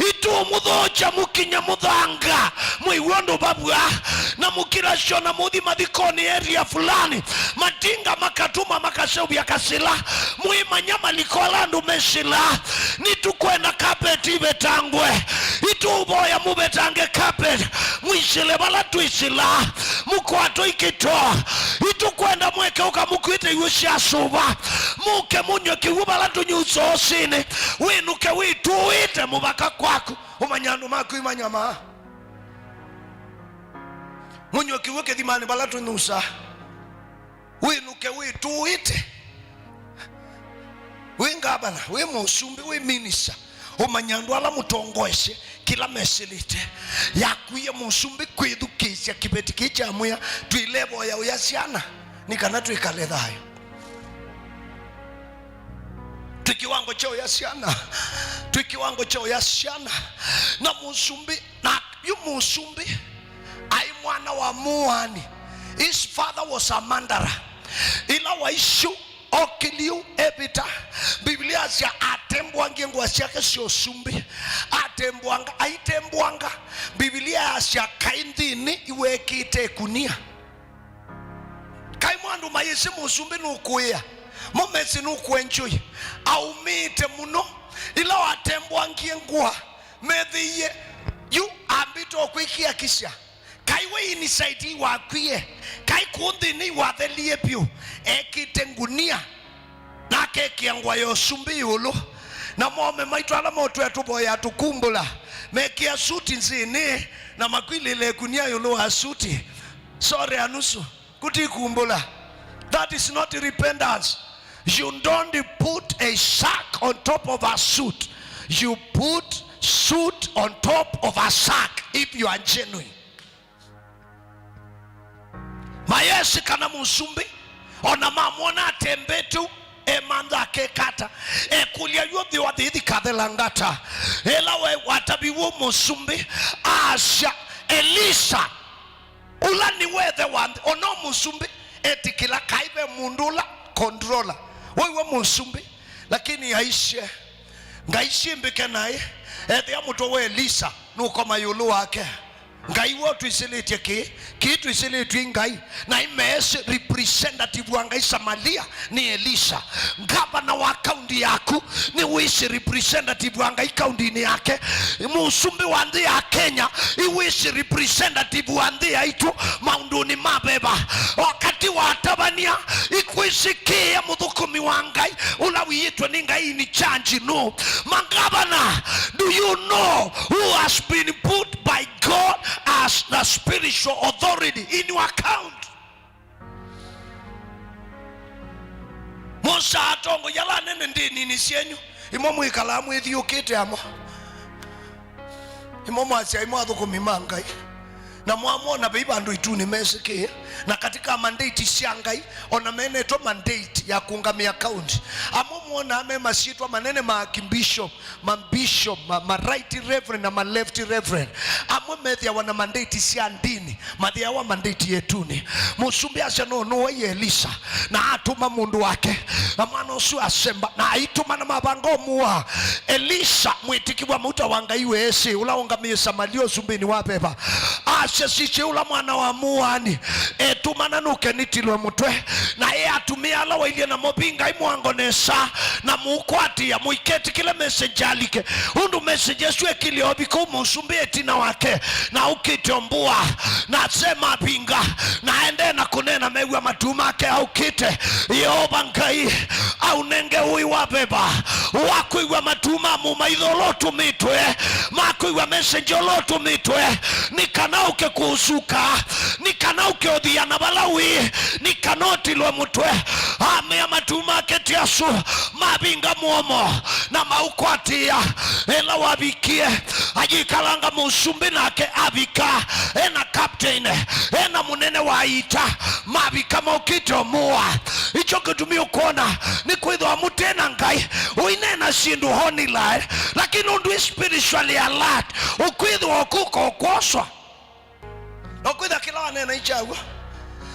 Itũmũthokya mũkinye mũthanga. Mwĩw'e ũndũ vavw'a na mũkĩlasyo na mũthi mathikonĩ area fulani. Matinga makatuma makaseũvya kasila. Mwĩmanya maliko ala andũ mesila. Nĩtũkwenda carpet ivetangwe. Itũũvoya mũvetange carpet. Mwĩsĩle vala twĩsĩla. Mũkwatwe ikĩto. Itũkwenda mweke ũka mũkwĩte iw'ũ sya sũva. Mũke mũnywe kĩw'ũ vala tũnyuso ũsĩnĩ. Wĩnũke wĩtũĩte mũvaka kwaku. Ũmanya andũ maku imanyamaa. Mũnywe kĩw'ũ kĩthimanĩ vala tũnyusaa. Wĩnũke wĩtũĩte. Wĩ ngavana, wĩ mũsumbĩ, wĩ minista, ũmanya andũ ala mũtongoesye kĩla mesĩlĩte. Yakwie mũsumbĩ kwĩthukĩĩsya kĩveti kĩĩ kya mwĩa, twĩlevoya ũya syana nĩ kana twĩkale thayũ. Twĩ kĩwango kya ũya syana, twĩ kĩwango kya ũya syana. Na mũsumbĩ, na yu mũsumbĩ aĩ mwana wa mũaani. His father was a murderer. Ĩla waisyu okĩlye yu evĩta, Mbivilia yasya atembwangie ngũa syake sya ũsumbĩ. Atembwanga, aitembwanga, Mbivilia yasya kaĩ nthĩnĩ iwekĩte ĩkunia. Kaĩ mo andũ mayĩsĩ mũsumbĩ nũkũĩa, mo mesĩ nũkũenjoy. Aumĩte mũno. Ĩla watembwangie ngũa, methĩie yu ambĩte o kwĩkiakisya. Kaĩ we inside wakwie, kaĩ kũũ nthĩnĩ wathelie vyũ, ekĩte ngunia, na akekĩa ngũa ya ũsumbĩ ĩũlũ. Na mome maitũ ala motwea tũvoyaa tũkumbũla, mekĩa suti nzĩnĩ, na makwilĩle ĩkunia ĩũlũ wa suti. Sorry, anusu. Kũtikumbũla. That is not repentance. You don't put a sack on top of a suit. You put suit on top of a sack if you are genuine. Mayesĩ kana mũsumbĩ, ona mamwona atembete ũu, emantha akeka ata, ekũlya yu thĩ wa thĩ ĩthikathela ngata. Ĩla we wataviw'e mũsumbĩ, asya, Elisa, ũla nĩwe ĩthe wa nthĩ, ona mũsumbĩ etĩkĩla kaĩ ve mũndũ ũla controller. Wĩw'e mũsumbĩ, lakini aisye, Ngai syĩmbĩke naĩ, ethĩa mũtwe wa Elisa nũkoma ĩũlũ wake. Ngai wo twĩsĩlĩtye kĩĩ, kĩĩ twĩsĩlĩtw'e Ngai. Na imeesĩ representative wa Ngai Samalia nĩ Elisa. Ngavana wa kaunti yaku nĩwĩsĩ representative wa Ngai kauntinĩ yake. Mũsumbĩ wa nthĩ ya Kenya, iwĩsĩ representative wa nthĩ yaitũ maũndũnĩ ma veva. Wakati wa atavany'a, ikwĩsĩ kĩĩa mũthũkũmi wa Ngai ũla wiĩtwe nĩ Ngai in charge nũ. Mangavana, do you know who has been put by God as the spiritual authority in your account? Mũsaa atongoi ala anene ndĩninĩ syenyu, imwe mwĩkalaa mwĩthiũkĩte amo. Imwe mwasya imwe athũkũmi ma Ngai. Na mwamwona vei vandũ ĩtunĩ mesĩkĩe. Na katika mandate sya Ngai, ona menetwe mandate ya kũngamĩa kaunti. Amwe mwonaa me masyĩtwa manene ma akibishop, mabishop, ma, ma right reverend na ma left reverend. Amwe methĩawa na mandate sya ndini, mathĩawa mandate ya ĩtunĩ. Mũsumbĩ asya no nũwaie Elisa, na atũma mũndũ wake, na mwana ũsu asemba, na aitũmana mavanga ũmũa. Elisa, mwĩtĩkĩw'a mauta wa Ngai weesĩ, ũla ũngamĩe Samalia ũsumbĩnĩ wa veva, asya, sisye ũla mwana wa mũaani etũmana nũke nĩtilwe mũtwe, na e atumĩa ala wailye namo vi Ngai mũango nesa, na mũũkwatĩĩa, mũiketĩkĩle message alike. Ũndũ message ĩsu ĩkilyĩ ovi kũu mũsumbĩ ĩtina wake, na ũkĩte mbua, na ase mavinga, na aendee na kũneena mew'a matu make aũkĩte. Yeova Ngai aũnenge ũĩ wa veva wa kwĩw'a matu ma mũmaitho ũla ũtũmĩtwe, ma kwĩw'a message ũla ũtũmĩtwe, nĩ kana ũke kũũsuka, nĩ kana ũke ũthiana vala wĩ, nĩ kana ũtilwe mũtwe. Amea matu make ti asu mavinga mũomo na maũkwatĩĩa. Ĩla wavikie, ayĩkalanga mũsumbĩ nake avika, ena captain, ena mũnene wa ita, mavika maũkĩte ũmũa. Icho kĩtumi ũkwona nĩ kwĩthĩwa mũte na Ngai, ũineena syĩndũ online, lakini ũndũ wĩ spiritually alert, ũkwĩthĩwa ũkũka ũkwoswa. Na ũkwĩthĩa kĩla waneena ikyaw'a,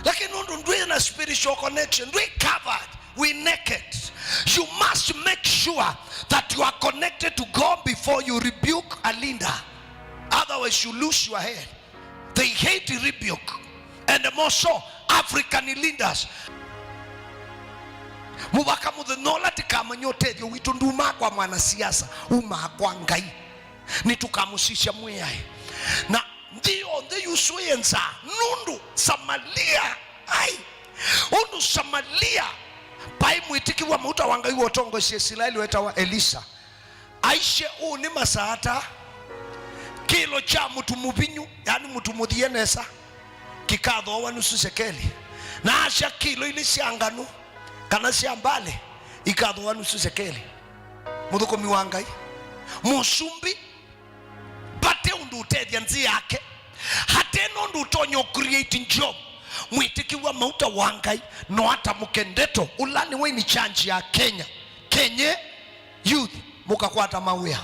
lakini nũndũ ndwĩ na spiritual connection, ndwĩ covered, wĩ naked. You must make sure that you are connected to God before you rebuke a leader. Otherwise, you lose your head. They hate rebuke, and more so African leaders. Mũvaka mũthenya ũla tĩkamanya ũtethyo witũ ndumaa kwa mwanasiasa, umaa kwa Ngai. Nĩtũkamũsisya Mwĩai. Na nthĩ yonthe yusũĩe nzaa, nũndũ Samalia, ai, ũndũ Samalia, vai mwĩtĩkĩw'a mauta wa Ngai wa ũtongoesya Isilaeli wetawa Elisa. Aisye ũũ nĩ masaata, kĩlo kya mũtu mũvinyu, yani mũtu mũthie nesa, kĩkathoowa nusu sekeli, na asya kĩlo ilĩ sya nganũ kana sya mbalĩ ikathoowa nusu sekeli. Mũthũkũmi wa Ngai, mũsumbĩ, vate ũndũ ũtethya nthĩ yake, hate na ũndũ ũtonya ũ create job. Mwĩtĩkĩw'a mauta wa Ngai no atamũke ndeto, ũla nĩwe in charge ya Kenya. Kenya youth, mũkakwata mawĩa.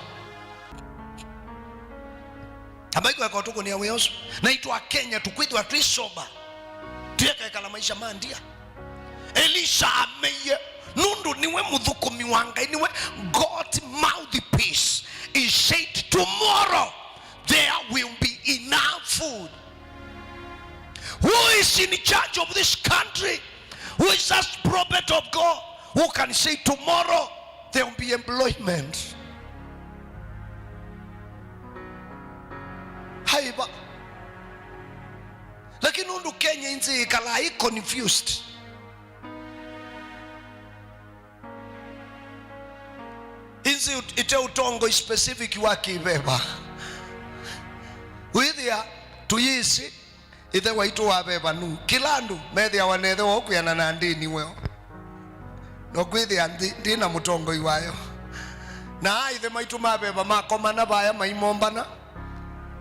Amaikweka ũtũkũnĩa wĩa ũsu. Naitũ Akenya tũkwĩthĩwa twĩ sober. Tũyekekala maisha ma ndia. Elisa ameie, nũndũ nĩwe mũthũkũmi wa Ngai, nĩwe God mouthpiece. He said, "Tomorrow there will be enough food." Who is in charge of this country? Who is that prophet of God who can say, "Tomorrow there will be employment"? Haiva. Lakini nũndũ Kenya ĩ nthĩ ĩkalaa ĩ confused. Ĩ nthĩ ĩte ũtongoi specific wa kĩveva. Wĩthĩa tũyĩsĩ ĩthe waitũ wa veva nũũ. Kĩla andũ methĩawa na ĩthe woo kwĩana na ndĩni weo. No kwĩthĩa nthĩ ndĩ na mũtongoi wayo. Na aa ĩthe maitũ ma veva makomana vaya maimombana.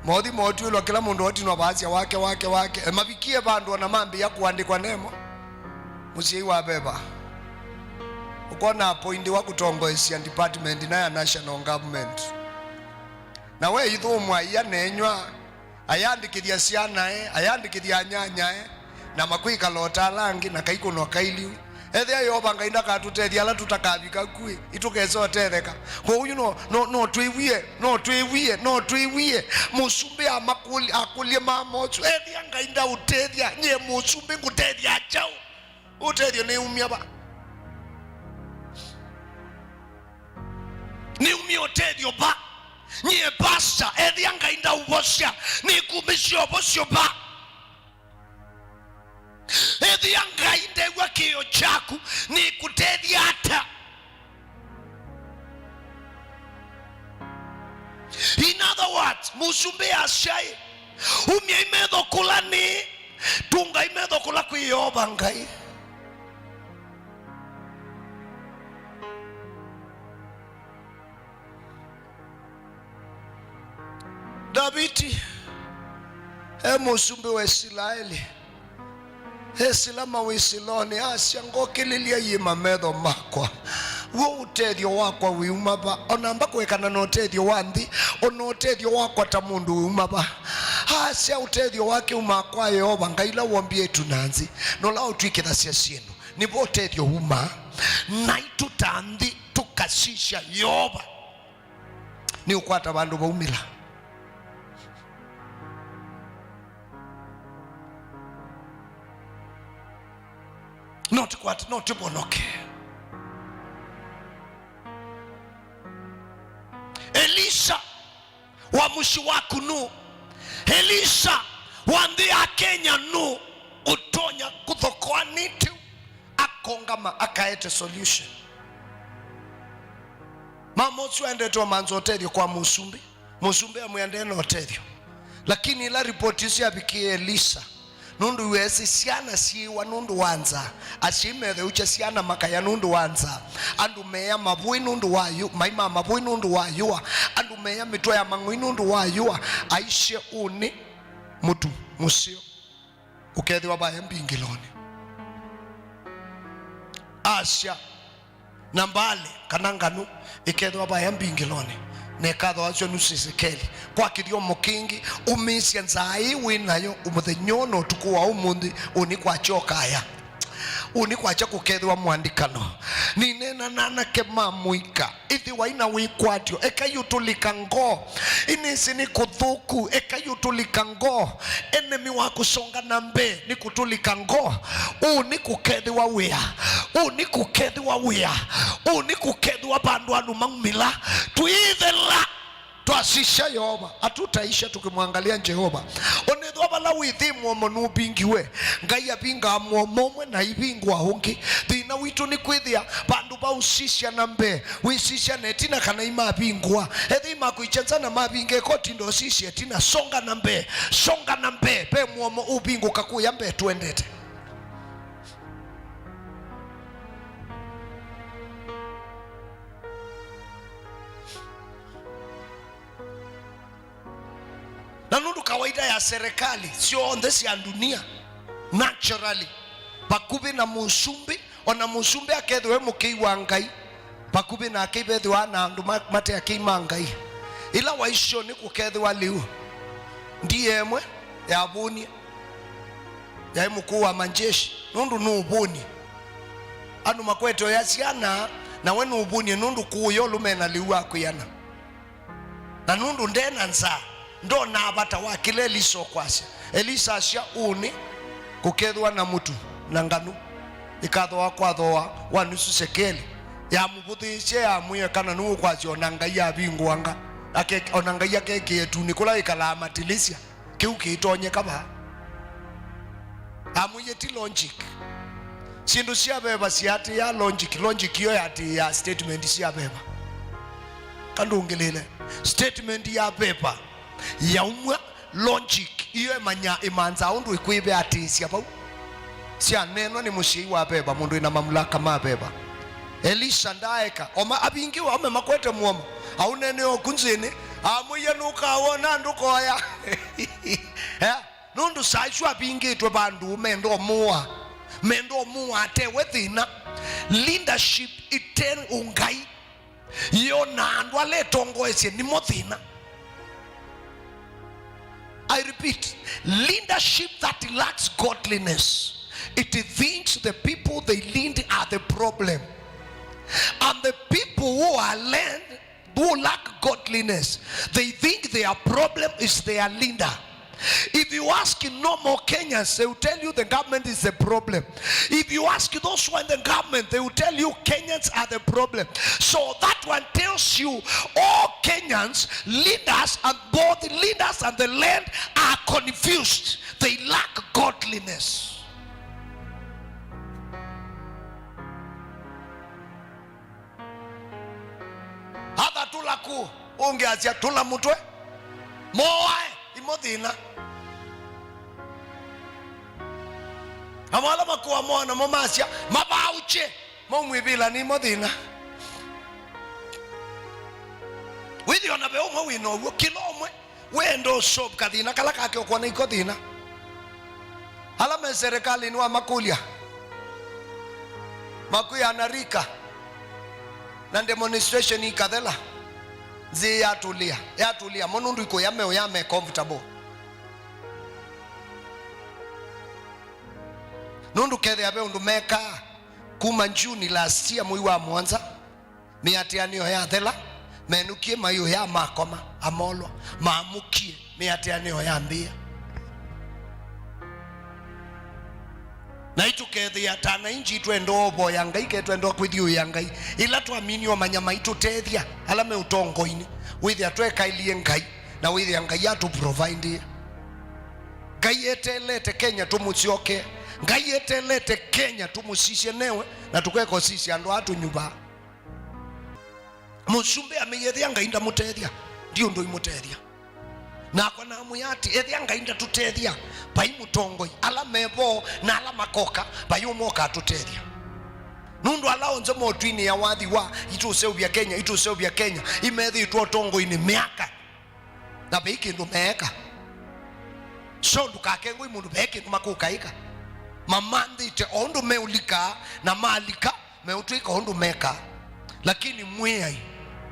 Mothi mootw'ĩlwa kĩla mũndũ ootinwa vaasya wake, wake, wake. E, mavikie vandũ ona mambĩĩa kũandĩkwa nemo. Mũsyai wa veva. Ũkona appointiwa kũtongoesya department ĩna ya national government. Na we ithũmwa ia nenyw'a, ayandĩkĩthya syanae, ayandĩkĩthya anyanyae, na makwĩkala o ta ala angĩ, na kaikũnwa kailiu. Ethĩa Yeova Ngai ndakatũtethya ala tũtakavika ku-ĩ, itũkesa ũtetheka. Kwoou yu no, no, no twĩwie, no twĩwie, no twĩwie. Mũsumbĩ amakũlya, akũlye mama ũsu, ethĩa Ngai ndaũtethya, nyie mũsumbĩ ngũtethya kyaũ? Ũtethyo nĩumya va? Nĩumya ũtethyo va? Nyie pastor, ethĩa Ngai ndaũvosya, nĩkumĩsya ũvosyo va? Ethĩa Ngai ndew'a kĩĩo kyaku, nĩkũtethya ata? In other words, mũsumbĩ asyaĩ, umyai metho kũla nĩ, tungai metho kũla kwĩ Yeova Ngai. Ndaviti e mũsumbĩ wa Isilaeli, esĩla mawĩsĩlonĩ, asya, "Ngokĩlĩlya iĩma metho makwa." W'o ũtethyo wakwa wĩuma va? Ona amba kũekana na ũtethyo wa nthĩ, ona ũtethyo wakwa ta mũndũ wĩuma va? Asya ũtethyo wake umaa kwa Yeova Ngai, ũla wombie ĩtu na nthĩ, na ũla ũtw'ĩkĩthasya syĩndũ. Nĩvo ũtethyo umaa. Naitũ ta nthĩ tũkasisya Yeova. Nĩũkwata vandũ vaumĩla. No tũkwate, no tũvonoke. Elisa wa mũsyĩ waku nũ? Elisa wa nthĩ ya Kenya nũ ũtonya kũthokoa nĩtĩ akongama akaete solution? Mama ũsu aendete ũmanza ũtethyo kwa mũsumbĩ. Mũsumbĩ amwĩa ndena ũtethyo. Lakini ĩla ripoti ĩsu yavikie Elisa, nũndũ weesĩ syana syĩĩwa nũndũ wa nzaa, asyai metheũkya syana makaya nũndũ wa nzaa, andũ meea mavũĩ nũndũ wa yu-, mai ma mavũĩ nũndũ wa yũa, andũ meea mĩtwe ya mang'oi nũndũ wa yũa, aisye, "Ũũ nĩ mũtu mũseo ũkethĩwa vaya mbingĩlonĩ." Asya, na mbale kana nganu ĩkethĩwa vaya mbingĩlonĩ, na ĩkathooasya nusu sekeli. Kwa kĩthyomo kĩngĩ, umĩĩsya nzaa ĩĩ wĩ nayo mũthenya ũũ na ũtukũ wa ũmũnthĩ, ũnĩ kwakya ũkaya. Ũnĩ kwakya kũkethĩwa mũandĩkano. Nĩneena na anake ma mũika, ĩthĩwai na wĩkwatyo, ekai ũtũlĩka ngoo. Ĩnĩsĩ nĩ kũthũku, ekai ũtũlĩka ngoo. Enemy wa kũsonga na mbee nĩ kũtũlĩka ngoo. Ũũ nĩ kũkethĩwa wĩa. Ũũ nĩ kũkethĩwa wĩa. Ũũ nĩ kũkethĩwa vandũ andũ maumĩla. Twĩthela twasisya Yeova, hatutaisha tukimwangalia Jehova. Onethwa vala wĩ thĩ mũomo nũvingiwe, Ngai avingaa mũomo ũmwe na aivingũa ũngĩ. Thĩna witũ nĩ kwĩthĩa vandũ va ũsisya na mbee, wĩsisya na ĩtina kana imavingũa. Ethĩwa imakũikya nza na mavinga ĩkoti, ndoosisya ĩtina. Songa na mbee, songa na mbee. Ve mũomo ũvingũka kũya mbee tũendete. Na nũndũ kawaida ya serikali syonthe sya ndunia, naturally, vakuvĩ na mũsumbĩ, o na mũsumbĩ akethĩwa e mũkĩi wa Ngai, vakuvĩ nake ivethĩwa na andũ ma-, mate akĩi ma Ngai. Ĩla waisyo nĩ kũkethĩwa lĩu, ndia ĩmwe yavũnie, yaĩ mũkũũ wa majeshi, nũndũ nũũvũnie. Andũ makwete oya syana, na we nũũvũnie, nũndũ kũũya ũlũme na lĩu wa kwĩana. Na nũndũ nde na nzaa, ndonaa vata wa kĩla Elisa ũkwasya. Elisa asya, "Ũnĩ kũkethĩwa na mũtu na nganũ ĩkathooa kwa thooa wa nusu sekeli." Yamũvũthĩĩsye, yamwĩa kana nĩwũkwasya o na Ngai avingũanga, ake-, o na Ngai akekĩe ĩtunĩ kũla ĩkalaa matilĩsya. Kĩu kĩitonyeka vaa. Amwĩie ti logic. Syĩndũ sya veva siatĩĩaa logic, logic yo yatĩĩaa statement sya veva. Kandũngĩlĩle. Statement ya veva yaumw'a, logic iyo ĩmanya, ĩmanzaa ũndũ ĩkwĩveatĩĩsya vau. Syaneenwa nĩ mũsyai wa veva, mũndũ wĩna mamulaka ma veva. Elisa ndaaeka. Oma avingiwe, aume makwete mũomo. Aũneenea oku nzĩnĩ. Amwĩie, "Nũkawona ndũkoya." Eh? Nũndũ saa isu avingĩtwe vandũ, menda ũmũa. Menda ũmũa atewe thĩna. Leadership ĩte ũngai yĩonaa andũ ala ĩtongoesye nĩmo thĩna. I repeat, leadership that lacks godliness, it thinks the people they lead are the problem. And the people who are led, who lack godliness, they think their problem is their leader. If you ask normal Kenyans, they will tell you the government is the problem. If you ask those who are in the government, they will tell you Kenyans are the problem. So that one tells you all Kenyans, leaders, and both leaders and the land are confused. They lack godliness. Atha tũla kũ, ũngĩ asya tũla mũtwe. Moae, imo thĩna. Amo ala makũa moa namo masya, mavaũkye, maumwĩvĩla nĩmo thĩna. Wĩthĩ ona ve ũmwe wĩna ũw'o, kĩla ũmwe wenda ũsolve kathĩna kala kake ũkwona iko thĩna. Ala me serikalĩnĩ wamakũlya, makwĩa na rika na demonstration ikathela, nzĩ yatũlĩa, yatũlĩa mo nũndũ ikũya meũya me comfortable. Nũndũ kethĩa ve ũndũ mekaa kuma June last year, mwei wa mũonza, mĩatĩanĩo yathela, menũkie maiũya makoma, amolwa, maamũkie, mĩatĩanĩo yambĩĩa. Na itũkethĩa ta na inji twenda ũvoya Ngai, ke twenda kwĩthyũĩa Ngai. Ĩla twaminie ũmanya maitũtethya ala me ũtongoinĩ, wĩthĩa twekaĩlie Ngai, na wĩthĩa Ngai atũprovidĩe. Ngai eteelete Kenya tũmũsyoke. Ngai eteelete Kenya tũmũsisye newe, na tũkeka ũsisya andũ aa tũnyuvaa. Mũsumbĩ amĩie, ethĩa Ngai ndamũtethya, ndi ũndũ imũtethya. Nakwa namwĩa atĩ, ethĩa Ngai ndatũtethya, vai mũtongoi, ala me vo na ala makoka, vai ũmwe ũkatũtethya. Nũndũ ala onthe motwinĩa wathi wa itũseũvya Kenya, itũseũvya Kenya, imethĩĩtwe ũtongoinĩ myaka, na vei kĩndũ meeka. So ndũkakengwe mũndũ, ve kĩndũ makũkaĩka. Mamanthĩte o ũndũ meũlika, na malika, meũtwĩka ũndũ mekaa. Lakini Mwĩai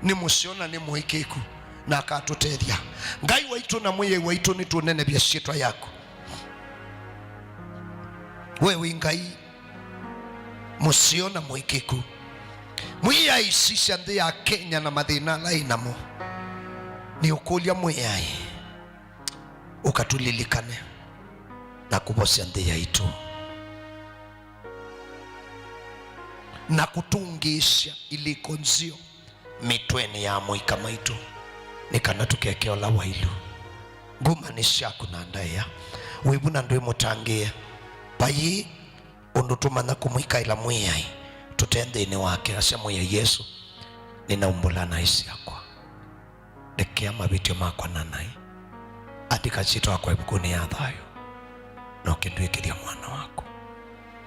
nĩ mũseo na nĩ mũĩkĩĩku, na akatũtethya. Ngai waitũ na Mwĩai waitũ, nĩtũũnenevya syĩtwa yaku. We wĩ Ngai mũseo na mũĩkĩĩku. Mwĩai, sisya nthĩ ya Kenya na mathĩna ala ĩ namo. Nĩũkũlya Mwĩai ũkatũlilikane na kũvosya nthĩ yaitũ, na kũtũngĩĩsya ilĩko nzeo mĩtwenĩ ya amũika maitũ, nĩ kana tũkeke ũla wailu. Nguma nĩ syaku na ndaĩa. Wĩ vu na ndwĩ mũtangĩĩe. Vai ũndũ tũmanya kũmwĩkaĩla Mwĩai tũte nthĩnĩ wake, asya Mwĩai Yesũ, nĩnaumbũla naĩ syakwa. Lekea mavĩtyo makwa na naĩ. Andĩka syĩtwa yakwa ĩvukunĩ ya thayũ, na ũkĩndw'ĩkĩthya mwana waku.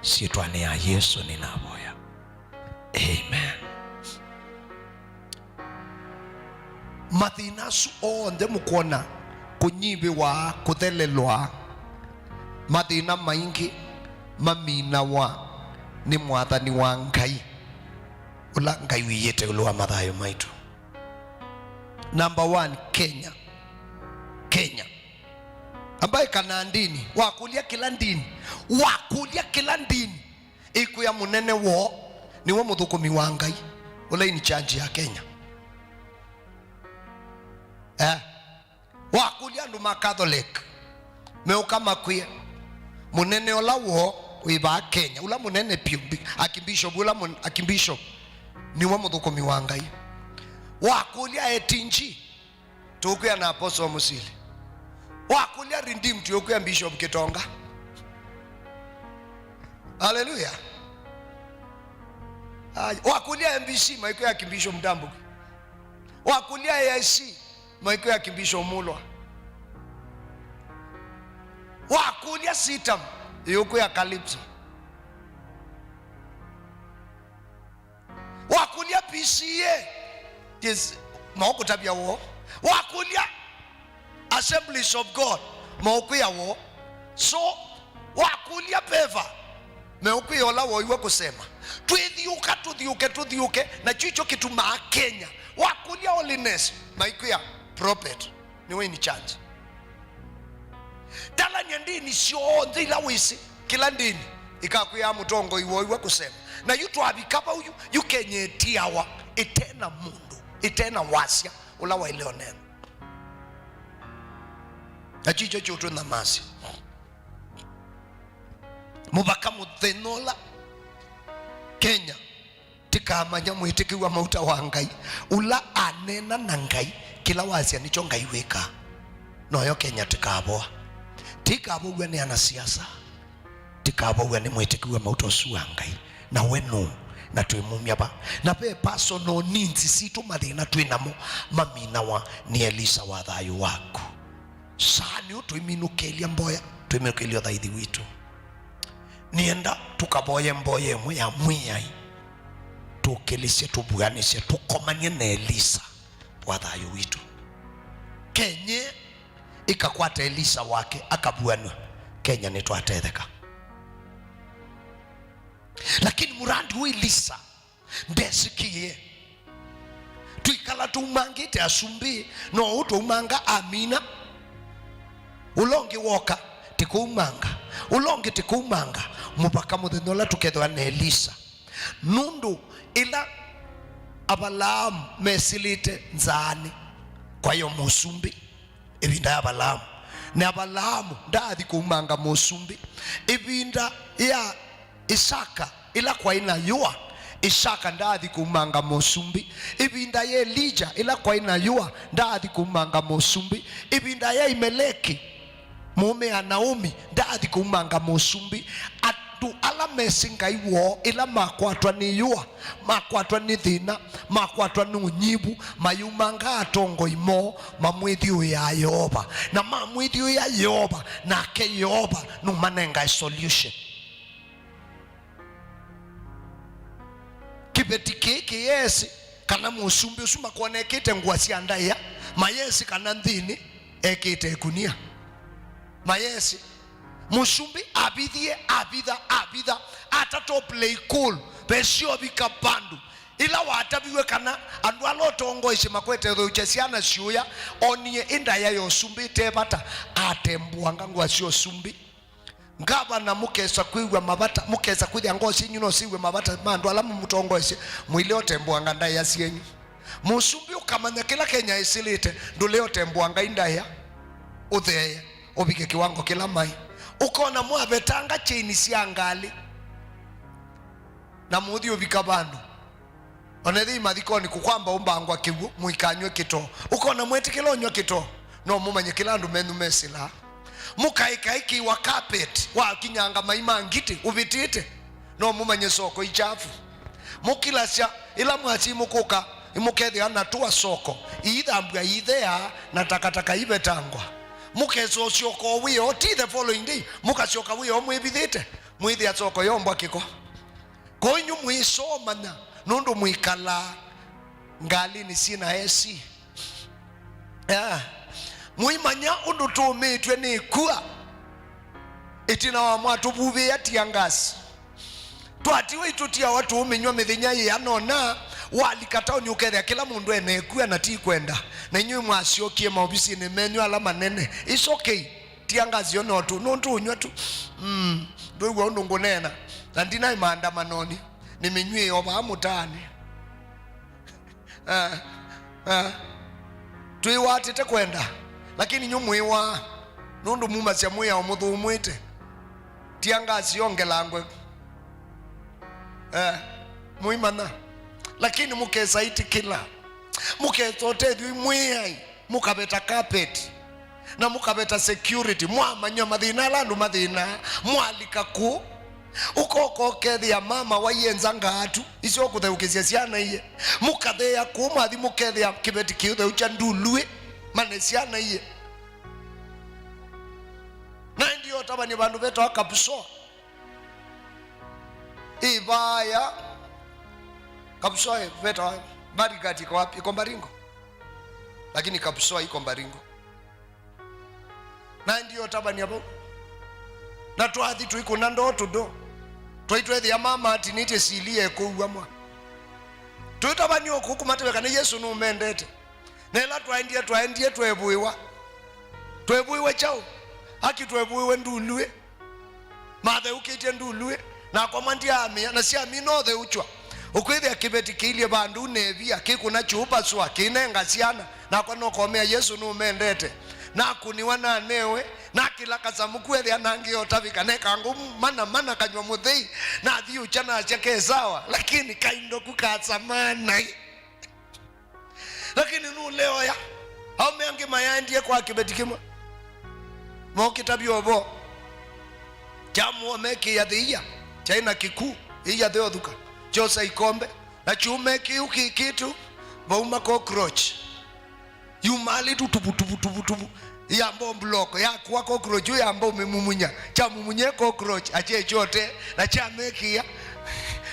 Syĩtwanĩ ya Yesũ nĩnavoya. Amen. Mathĩna asu onthe mũkwona, kũnyivĩwa, kũthelelwa, mathĩna maingĩ maminawa nĩ mwathani wa Ngai, ũla Ngai wĩyĩte ĩũlũ wa mathayũ maitũ. Number one, Kenya. Kenya. Ambaye kana ndini, wakũlya kĩla ndini, wakũlya kĩla ndini, ĩkwĩa mũnene woo nĩwe mũthũkũmi wa Ngai, ũla in charge ya Kenya. Eh? Wakũlya andũ ma Catholic, meũka makwĩe, mũnene ũla woo wĩ vaa Kenya, ũla mũnene piũ, bi-, Archbishop, ũla mũn-, Archbishop, nĩwe mũthũkũmi wa Ngai. Wakũlya etinji, tũkwĩa na Apostle Mũsili. Wakũlya Redeemed, tũkwĩa Bishop Kitonga. Haleluya. Ai, wakũlya M B C, maikwĩa Archbishop Ndambuki. Wakũlya A I C, maikwĩa Archbishop Mulwa. Wakũlya CITAM, yũkwĩa Calypso. Wakũlya P C A, yes, maũkũtavya woo. Wakũlya Assemblies of God, maũkwĩa woo. So, wakũlya veva, meũkwĩa ũla woiwe kũsema. Twĩthiũka, tũthiũke, tũthiũke, na kyu ikyo kĩtumaa Kenya. Wakũlya holiness, maikwĩa prophet, nĩwe in charge. Talany'a ndini syonthe ila wĩsĩ, kĩla ndini ĩkakwĩa mũtongoi woiwe kũsema. Na yu twavika vau, yu, yu Kenya ĩtiawa ĩte na mũndũ, ĩte na wasya ũla waĩle ũneena. Na kyu ikyo kyũtũnyamasya. Mũvaka mũthenya ũla Kenya tĩkamanya mwĩtĩkĩw'a mauta wa Ngai, ũla aneena na Ngai, kĩla wasya nĩkyo Ngai wĩkaa. Noyo Kenya tĩkavoa. Tĩkavow'a nĩ anasiasa, tĩkavow'a nĩ mwĩtĩkĩw'a mauta ũsu wa Ngai. Na we nũũ? Na twĩmumya va? Na ve personal needs sitũ, mathĩna twĩ namo maminawa nĩ Elisa wa thayũ waku. Saa nĩyo tũiminũkĩlya mboya, tũiminũkĩlya ũthaithi witũ. Nĩenda tũkavoye mboya ĩmwe ya Mwĩai, tũkĩlĩsye, tũvuanĩsye, tũkomany'e na Elisa wa thayũ witũ. Kenya ĩkakwata Elisa wake, akavuanw'a, Kenya nĩtwatetheka. Lakini mũrandi wa Elisa ndesĩkĩĩe. Twĩkala tũumangĩte asumbĩ, no ũu twaumanga amina. Ũla ũngĩ woka, tĩkũumanga. Ũla ũngĩ tĩkũumanga. Mũvaka mũthenya ũla tũkethĩwa na Elisa. Nũndũ ĩla Avalaamu mesĩlĩte nzaanĩ, kwaĩ o mũsumbĩ. Ĩvinda ya Avalaamu. Na Avalaamu ndaathi kũumanga mũsumbĩ. Ĩvinda ya Isaka, ĩla kwaĩ na yũa, Isaka ndaathi kũumanga mũsumbĩ. Ĩvinda ya Elija, ĩla kwaĩ na yũa, ndaathi kũumanga mũsumbĩ. Ĩvinda ya Imeleki, mũũme ya Naomi, ndaathi kũumanga mũsumbĩ. Andũ ala mesĩ Ngai woo, ĩla makwatwa nĩ yũa, makwatwa nĩ thĩna, makwatwa nĩ ũnyivu, mayumangaa atongoi moo, mamwĩthyũũĩaa Yeova. Na mamwĩthyũũĩa Yeova, nake Yeova nũmanengae solution. Kĩveti kĩĩ kĩyeesĩ kana mũsumbĩ ũsu makwona ekĩte ngũa sya ndaĩa, mayeesĩ kana nthĩnĩ ekĩte ĩkunia. Mayeesĩ. Mũsumbĩ avithie, avitha, avitha, ata top lay cool, vesio vika vandũ. Ĩla wataviw'e kana andũ ala ũtongoesye makwete ũtheũkya syana syũya, onie ĩ ndaĩa ya ũsumbĩ ĩte vata, atembuanga ngũa sya ũsumbĩ. Ngavana, mũkesa kwĩw'a mavata, mũkesa kwĩthĩa ngoo syenyu no syĩw'e mavata ma andũ ala mũmũtongoesye, mũilea ũtemboanga ndaĩa syenyu. Mũsumbĩ ũkamanya kĩla Kenya ĩsĩlĩte, ndũlea ũtemboanga i ndaĩa, ũtheeye, ũvike kĩwango kĩla maĩ. Ũkona mwavetanga chain sya ngalĩ, na mũthi ũvika vandũ. Ona ethĩwa mathikonĩ kũkwamba ũmbangwa kĩw'ũ, mũikanywe kĩtoo. Ũkona mwetĩkĩla ũnywa kĩtoo, no mũmanye kĩla andũ menyu mesĩlaa. Mũkaĩkaĩkĩĩwa carpet, wakinyanga mai ma ngitĩ ũvĩtĩte, no mũmanye soko ikyavu. Mũkilasya, ĩla mwasyi mũkũka, mũkethĩa na tũa soko, iithambw'a iithea, na takataka ivetangwa. Mũkesa ũsyoka o wĩoo, ti the following day, mũkasyoka wĩoo mwĩvithĩte, mwĩthĩa soko yombwa kĩko. Kwoou inyu mwĩsomanya nũndũ mwĩkalaa ngalĩnĩ syĩ na A C. Yeah. Mwĩmanya ũndũ tũũmĩtw'e nĩ ĩkua. Ĩtina wa mwatũvuvĩĩa tear gas. Twatiwa itũtiawa tũũmĩnyw'a mĩthenya yĩana ũna, walika taoni ũkethĩa kĩla mũndũ ena ĩkua na ti kwenda. Na inyw'ĩ mwasyokie maovisinĩ menyu ala manene. It's okay. Tear gas yo no tu, nũndũ ũnyw'a tu. Mm, ndwĩw'a ũndũ ngũneena. Na ndinaĩ maandamanonĩ, nĩmĩnyw'ĩe o vaa mũtaanĩ. Ah, ah. Twĩwatĩte kwenda, lakini nyu mwĩwaa, nũndũ mumasya mwĩao mũthũmwĩte. Tear gas yongelangwe. Eh, mũimanya. Lakini mũkesa itĩkĩla. Mũkesa ũtethyo imwĩai. Mũkaveta carpet, na mũkaveta security, mwamanya mathĩna ala andũ mathĩnaa, mwalika kũu. Ũkoka ũkethĩa mama waienza ngaatu isyo kũtheũkĩsya syana iye. Mũkatheea kũu, mwathi mũkethĩa kĩveti kĩũtheũkya nduluĩ mane syana iye. Na ĩndĩ ũtavany'a vandũ vetawa Kapsoa. Ĩ vaya. Kapsoa vetawa Marigat iko wapi? Iko Baringo. Lakini Kapsoa iko Baringo. Na ndio tabania vau. Na twathi tũikũna ndoo tũndũ. Twaitwethĩa mama atinĩtye sili ekũua mwa. Twĩtavany'a ũkũ kũmatavya kana Yesũ nũmendete. Na ĩla twaendie, twaendie tweevũĩwa. Tweevũĩwe kyaũ? Aki tweevũĩwe nduluĩ. Matheũkĩtye nduluĩ, nakwa mwa ndyaamĩa, na syamina ũtheũkywa. Ũkwĩthĩa kĩveti kĩilye vandũ neevia, kĩkũna kyũpasũa, kĩinenga syana, nakwa nokomea Yesũ nũmendete. Nakũniwa nanewe, nakĩla kasamũ kwethĩa nangĩ ũtavĩka, nekangũ mana mana kanyw'a mũthei, nathiũkya nasya ke sawa, lakini kaindo ku kasamaa naĩ. Lakini nũleoya, aũme angĩ mayaendie kwa kĩveti kĩmwe. Mokĩtavya ũvoo. Kyamũo mekĩĩa thĩia, kyaĩ na kĩkuu, ĩia theothuka, kyosa ikombe, na kyũme kĩu kĩkĩtu, vauma cockroach. Yumalĩ tu tuvu, tuvu, tuvu, tuvu. Yamba ũmbuloko, yakua cockroach, yu yamba ũmĩmumunya. Kyamumunya cockroach, akyekyote, na kyamekĩa.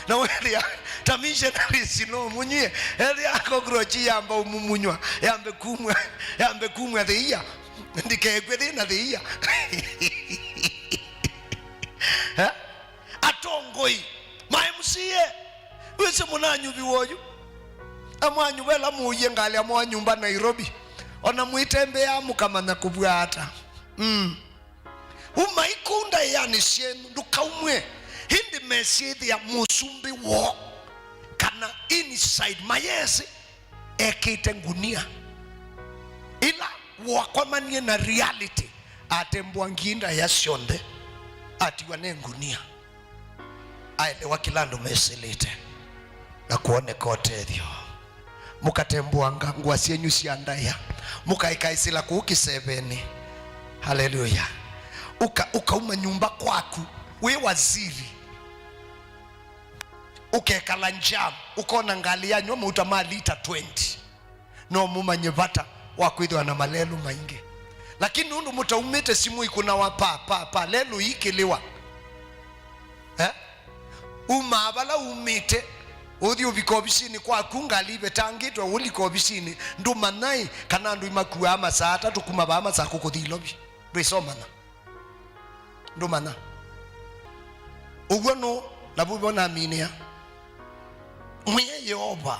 Na wethĩa, ta missionaries no munyie. Ethĩa cockroach yamba ũmumunywa, yambe kumwa, yambe kumwa thĩia. Ndikekw'e thĩna thĩia. Eh? Atongoi, ma M C A, wĩsĩ mũnanyuviwa ũyu. Amwanyuva ĩla mũie ngalĩ amwa nyũmba Nairobi. Ona mwĩtembeaa mũkamanya kũvw'a ata. Mm. Umai kũu ndaĩanĩ syenyu, ndũkaumw'e. Ĩndĩ mesyĩthĩa mũsumbĩ woo, kana inside, mayesĩ ekĩte ngunia. Ĩla wakomanie na reality, atembwa nginda ya syonthe, atiwa ne ngunia. aelewa kĩla andũ mesĩlĩte na kwoneka ũtethyo. Mũkatembũanga ngũa syenyu sya ndaĩa, mũkaikaĩsĩla kũu kĩsevenĩ. Haleluya! Ũka, ũkauma nyũmba kwaku wĩ waziri, ũkekala jam, ũkona ngalĩ yanyw'a mauta ma lita twenty. No mũmanye vata wa kwĩthĩwa na malelũ maingĩ. Lakini nũndũ mũtaumĩte, simũ ikũnawa pa, pa, pa, lelũ ikĩlĩwa. Eh? Umaa vala umĩte, ũthi ũvika ovisinĩ kwaku, ngalĩ ivetangĩtwe, ũlika ovisinĩ. Ndũmanyaĩ kana andũ imakuaa masaa atatũ kuma vaa Masakũ kũthi Ilovi? Ndwĩsomanya. Ndũmanya. Ũw'o nũ, na vuvyo naminĩa. Mwĩe Yeova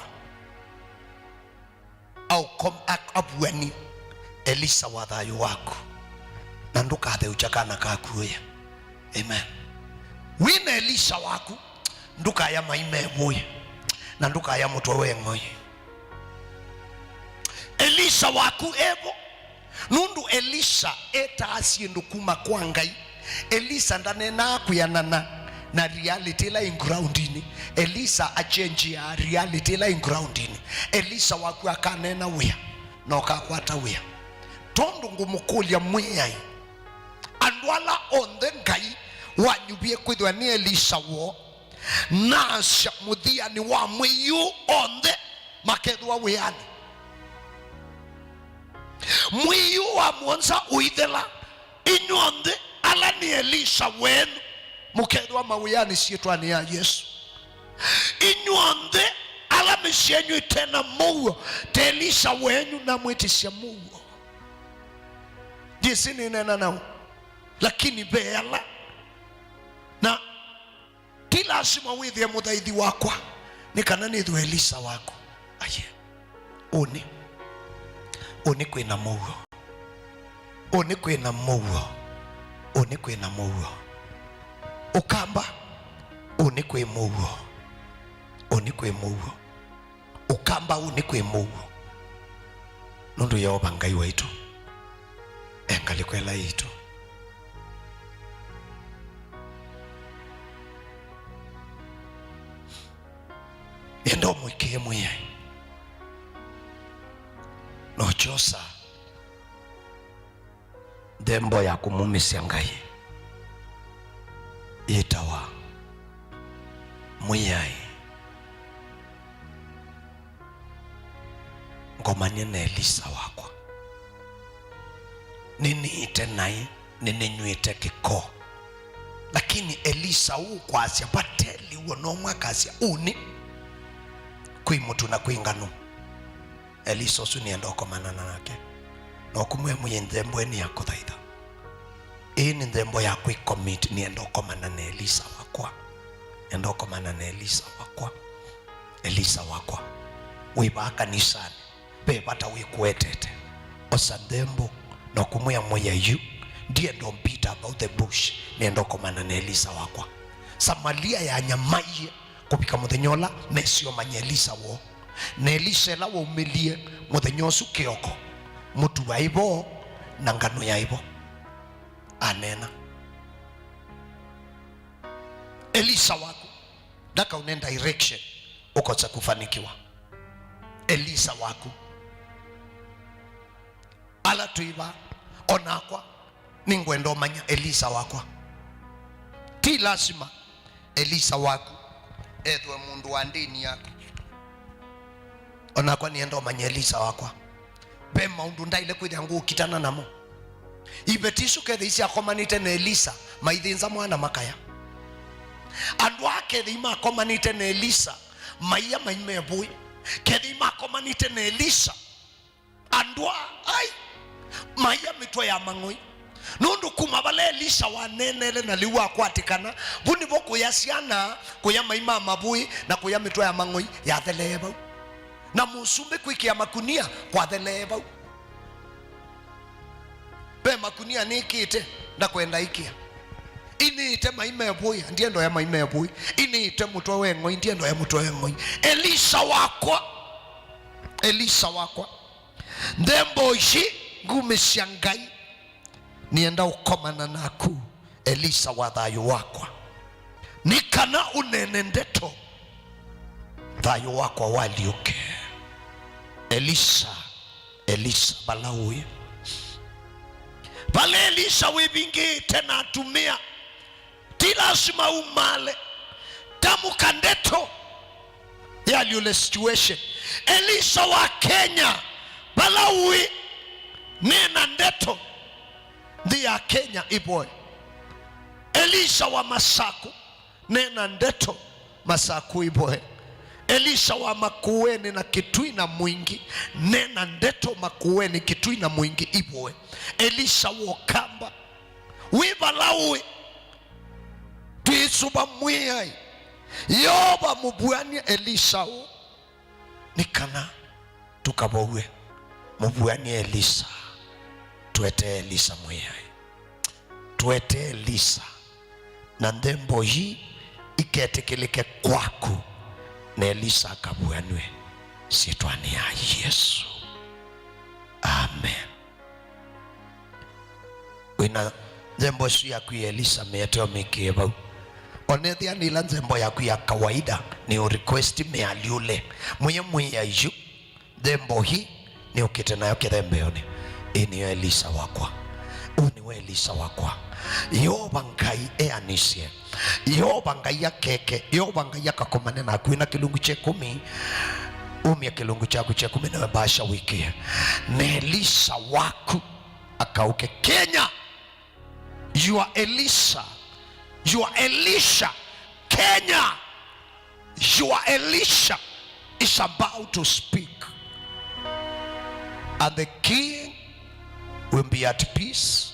aũkom-, ak-, avuani Elisa wa thayũ waku, na ndũkatheũkya kana kaku ũya. Amen. Wĩ na Elisa waku, ndũkaya mai me vũĩ, na ndũkaya mũtwe we ng'oi. Elisa waku evo. Nũndũ Elisa etaa syĩndũ kuma kwa Ngai. Elisa ndaneenaa kwĩanana na reality ĩla ĩ groundinĩ. Elisa achenjiaa reality ĩla ĩ groundinĩ. Elisa waku akaneena wĩa na ũkakwata wĩa. Tondũ ngũmũkũlya Mwĩai, andũ ala onthe Ngai wanyuvie kwĩthĩwa nĩ Elisa woo, nasya mũthyanĩ wa mwei ũũ onthe makethĩwa wĩanĩ. Mwei ũũ wa mũonza ũithela, inyw'onthe ala nĩ Elisa wenyu mũkethĩwa mawĩanĩ syĩtwanĩ ya Yesũ. Inyw'onthe ala mĩsyĩ yenyu ĩte na mũuo, ta Elisa wenyu namwĩtĩsya mũuo. Ndyĩsĩ nĩneena nao, lakini ve ala na Ti lasima wĩthĩe mũthaithi wakwa nĩ kana nĩthwe Elisa waku. Aye. Ũnĩ. Ũnĩ kwĩna mũuo. Ũnĩ kwĩna mũuo. Ũnĩ kwĩna mũuo. Ũkamba. Ũnĩ kwĩ mũuo. Ũnĩ kwĩ mũuo. Ũkamba ũnĩ kwĩ mũuo, nũndũ Yeova Ngai waitũ e ngalĩko ĩla yitũ. Nĩenda ũmũĩkĩĩe Mwĩai na ũkyosa nthembo ya kũmumĩsya Ngai yĩtawa, Mwĩai, ngomany'a na Elisa wakwa. Nĩnĩĩte naĩ, nĩnĩnyw'ĩte kĩko. Lakini Elisa ũũ kwasya vate lĩu o na ũmwe akasya, "Ũnĩ, kwĩ mũtu na kwĩ nganũ." Elisa ũsu nĩenda ũkomana nake. Na ũkũmwĩa, "Mwĩai, nthembo ĩĩ nĩ ya kũthaitha. Ĩĩ nĩ nthembo ya kwĩ commit, nĩenda ũkomana na Elisa wakwa. Nĩenda ũkomana na Elisa wakwa. Elisa wakwa. Wĩ vaa kanisanĩ, ve vata wĩkũetete. Osa nthembo na ũkũmwĩa Mwĩai, yu, ndienda ũmbita about the bush, nĩenda ũkomana na Elisa wakwa." Samalia yanyamaie kũvika mũthenya ũla mesĩ ũmanye Elisa woo. Na Elisa ĩla waumĩlie mũthenya ũsu kĩoko, mũtu waĩ vo na nganũ yaĩ vo. Aneena. Elisa waku ndakaune direction ũkose kũfanikiwa. Elisa waku. Ala twĩ vaa, o nakwa nĩngwenda ũmanya Elisa wakwa. Ti lasima Elisa waku ethwe mũndũ wa ndĩni yaku. O nakwa nĩenda ũmanya Elisa wakwa. Ve maũndũ ndaĩle kwĩthĩa ngũkitana namo. Iveti isu kethĩi syakomanĩte na Elisa, maithĩnza mwana makaya. Andũ aa kethĩi makomanĩte na Elisa, maia mai me vũĩ. Kethĩi makomanĩte na Elisa, andũ aa, ai, maia mĩtwe ya mang'oi. Nũndũ kuma vala Elisa waneenele na lĩu wakwatĩkana, vu nĩvo kũya syana, kũya mai ma mavũĩ, na kũya mĩtwe ya mang'oi yathelee vau. Na mũsumbĩ kwĩkĩa makunia kwathelee vau. Ve makunia nĩkĩte, ndakwenda ĩkĩa. Inĩĩte mai me vũĩ, ndienda ya mai me vũĩ. Inĩĩte mũtwe we ng'oi, ndienda ya mũtwe we ng'oi. Elisa wakwa, Elisa wakwa. Nthembo ici ngumĩsya Ngai, nĩenda ũkomana naku, Elisa wa thayũ wakwa. Nĩ kana ũneene ndeto, thayũ wakwa walyũke. Elisa, Elisa, vala ũĩ. Vala Elisa wĩvingĩte na atumĩa, ti lasima umale. Tamũka ndeto, yalyũle situation. Elisa wa Kenya, vala ũĩ, neena ndeto, nthĩ ya Kenya ĩvoe. Elisa wa Masaku, neena ndeto, Masaku ĩvoe. Elisa wa Makueni na Kitui na Mwingi, neena ndeto, Makueni, Kitui na Mwingi ĩvoe. Elisa wa Ũkamba, wĩ vala ũĩ, twĩsũva Mwĩai. Yeova mũvuan'ye Elisa ũũ, nĩ kana tũkavowe. Mũvuan'ye Elisa. Tũetee Elisa, Mwĩai. Tũetee Elisa, na nthembo ii iketĩkĩlĩke kwaku, na Elisa akavuanw'e syĩtwanĩ ya Yesũ. Amen. Wĩna nthembo ĩsu yaku ya Elisa, mĩete ũmĩkĩe vau. Onethĩa nĩ ĩla nthembo yaku ya kawaida, nĩ ũ request mĩalyũle. Mwĩe Mwĩai yu, nthembo hii nĩũkĩte nayo kĩthembeonĩ. Ĩĩ nĩyo Elisa wakwa. Ũũ nĩwe Elisa wakwa. Yeova Ngai eanĩsye. Yeova Ngai akeke. Yeova Ngai akakomane naku. Wĩna kĩlungu kya ĩkũmi, umya kĩlungu kyaku kya ĩkũmi nawe mbasha wĩkĩe. Na Elisa waku akaũke. Kenya, your Elisa, your Elisa, Kenya, your Elisa is about to speak. And the king will be at peace,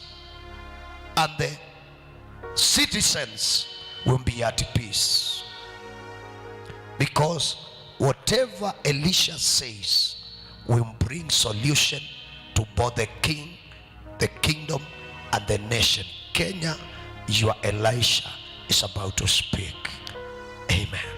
and the citizens will be at peace. Because whatever Elisha says will bring solution to both the king, the kingdom, and the nation. Kenya, your Elisha is about to speak. Amen.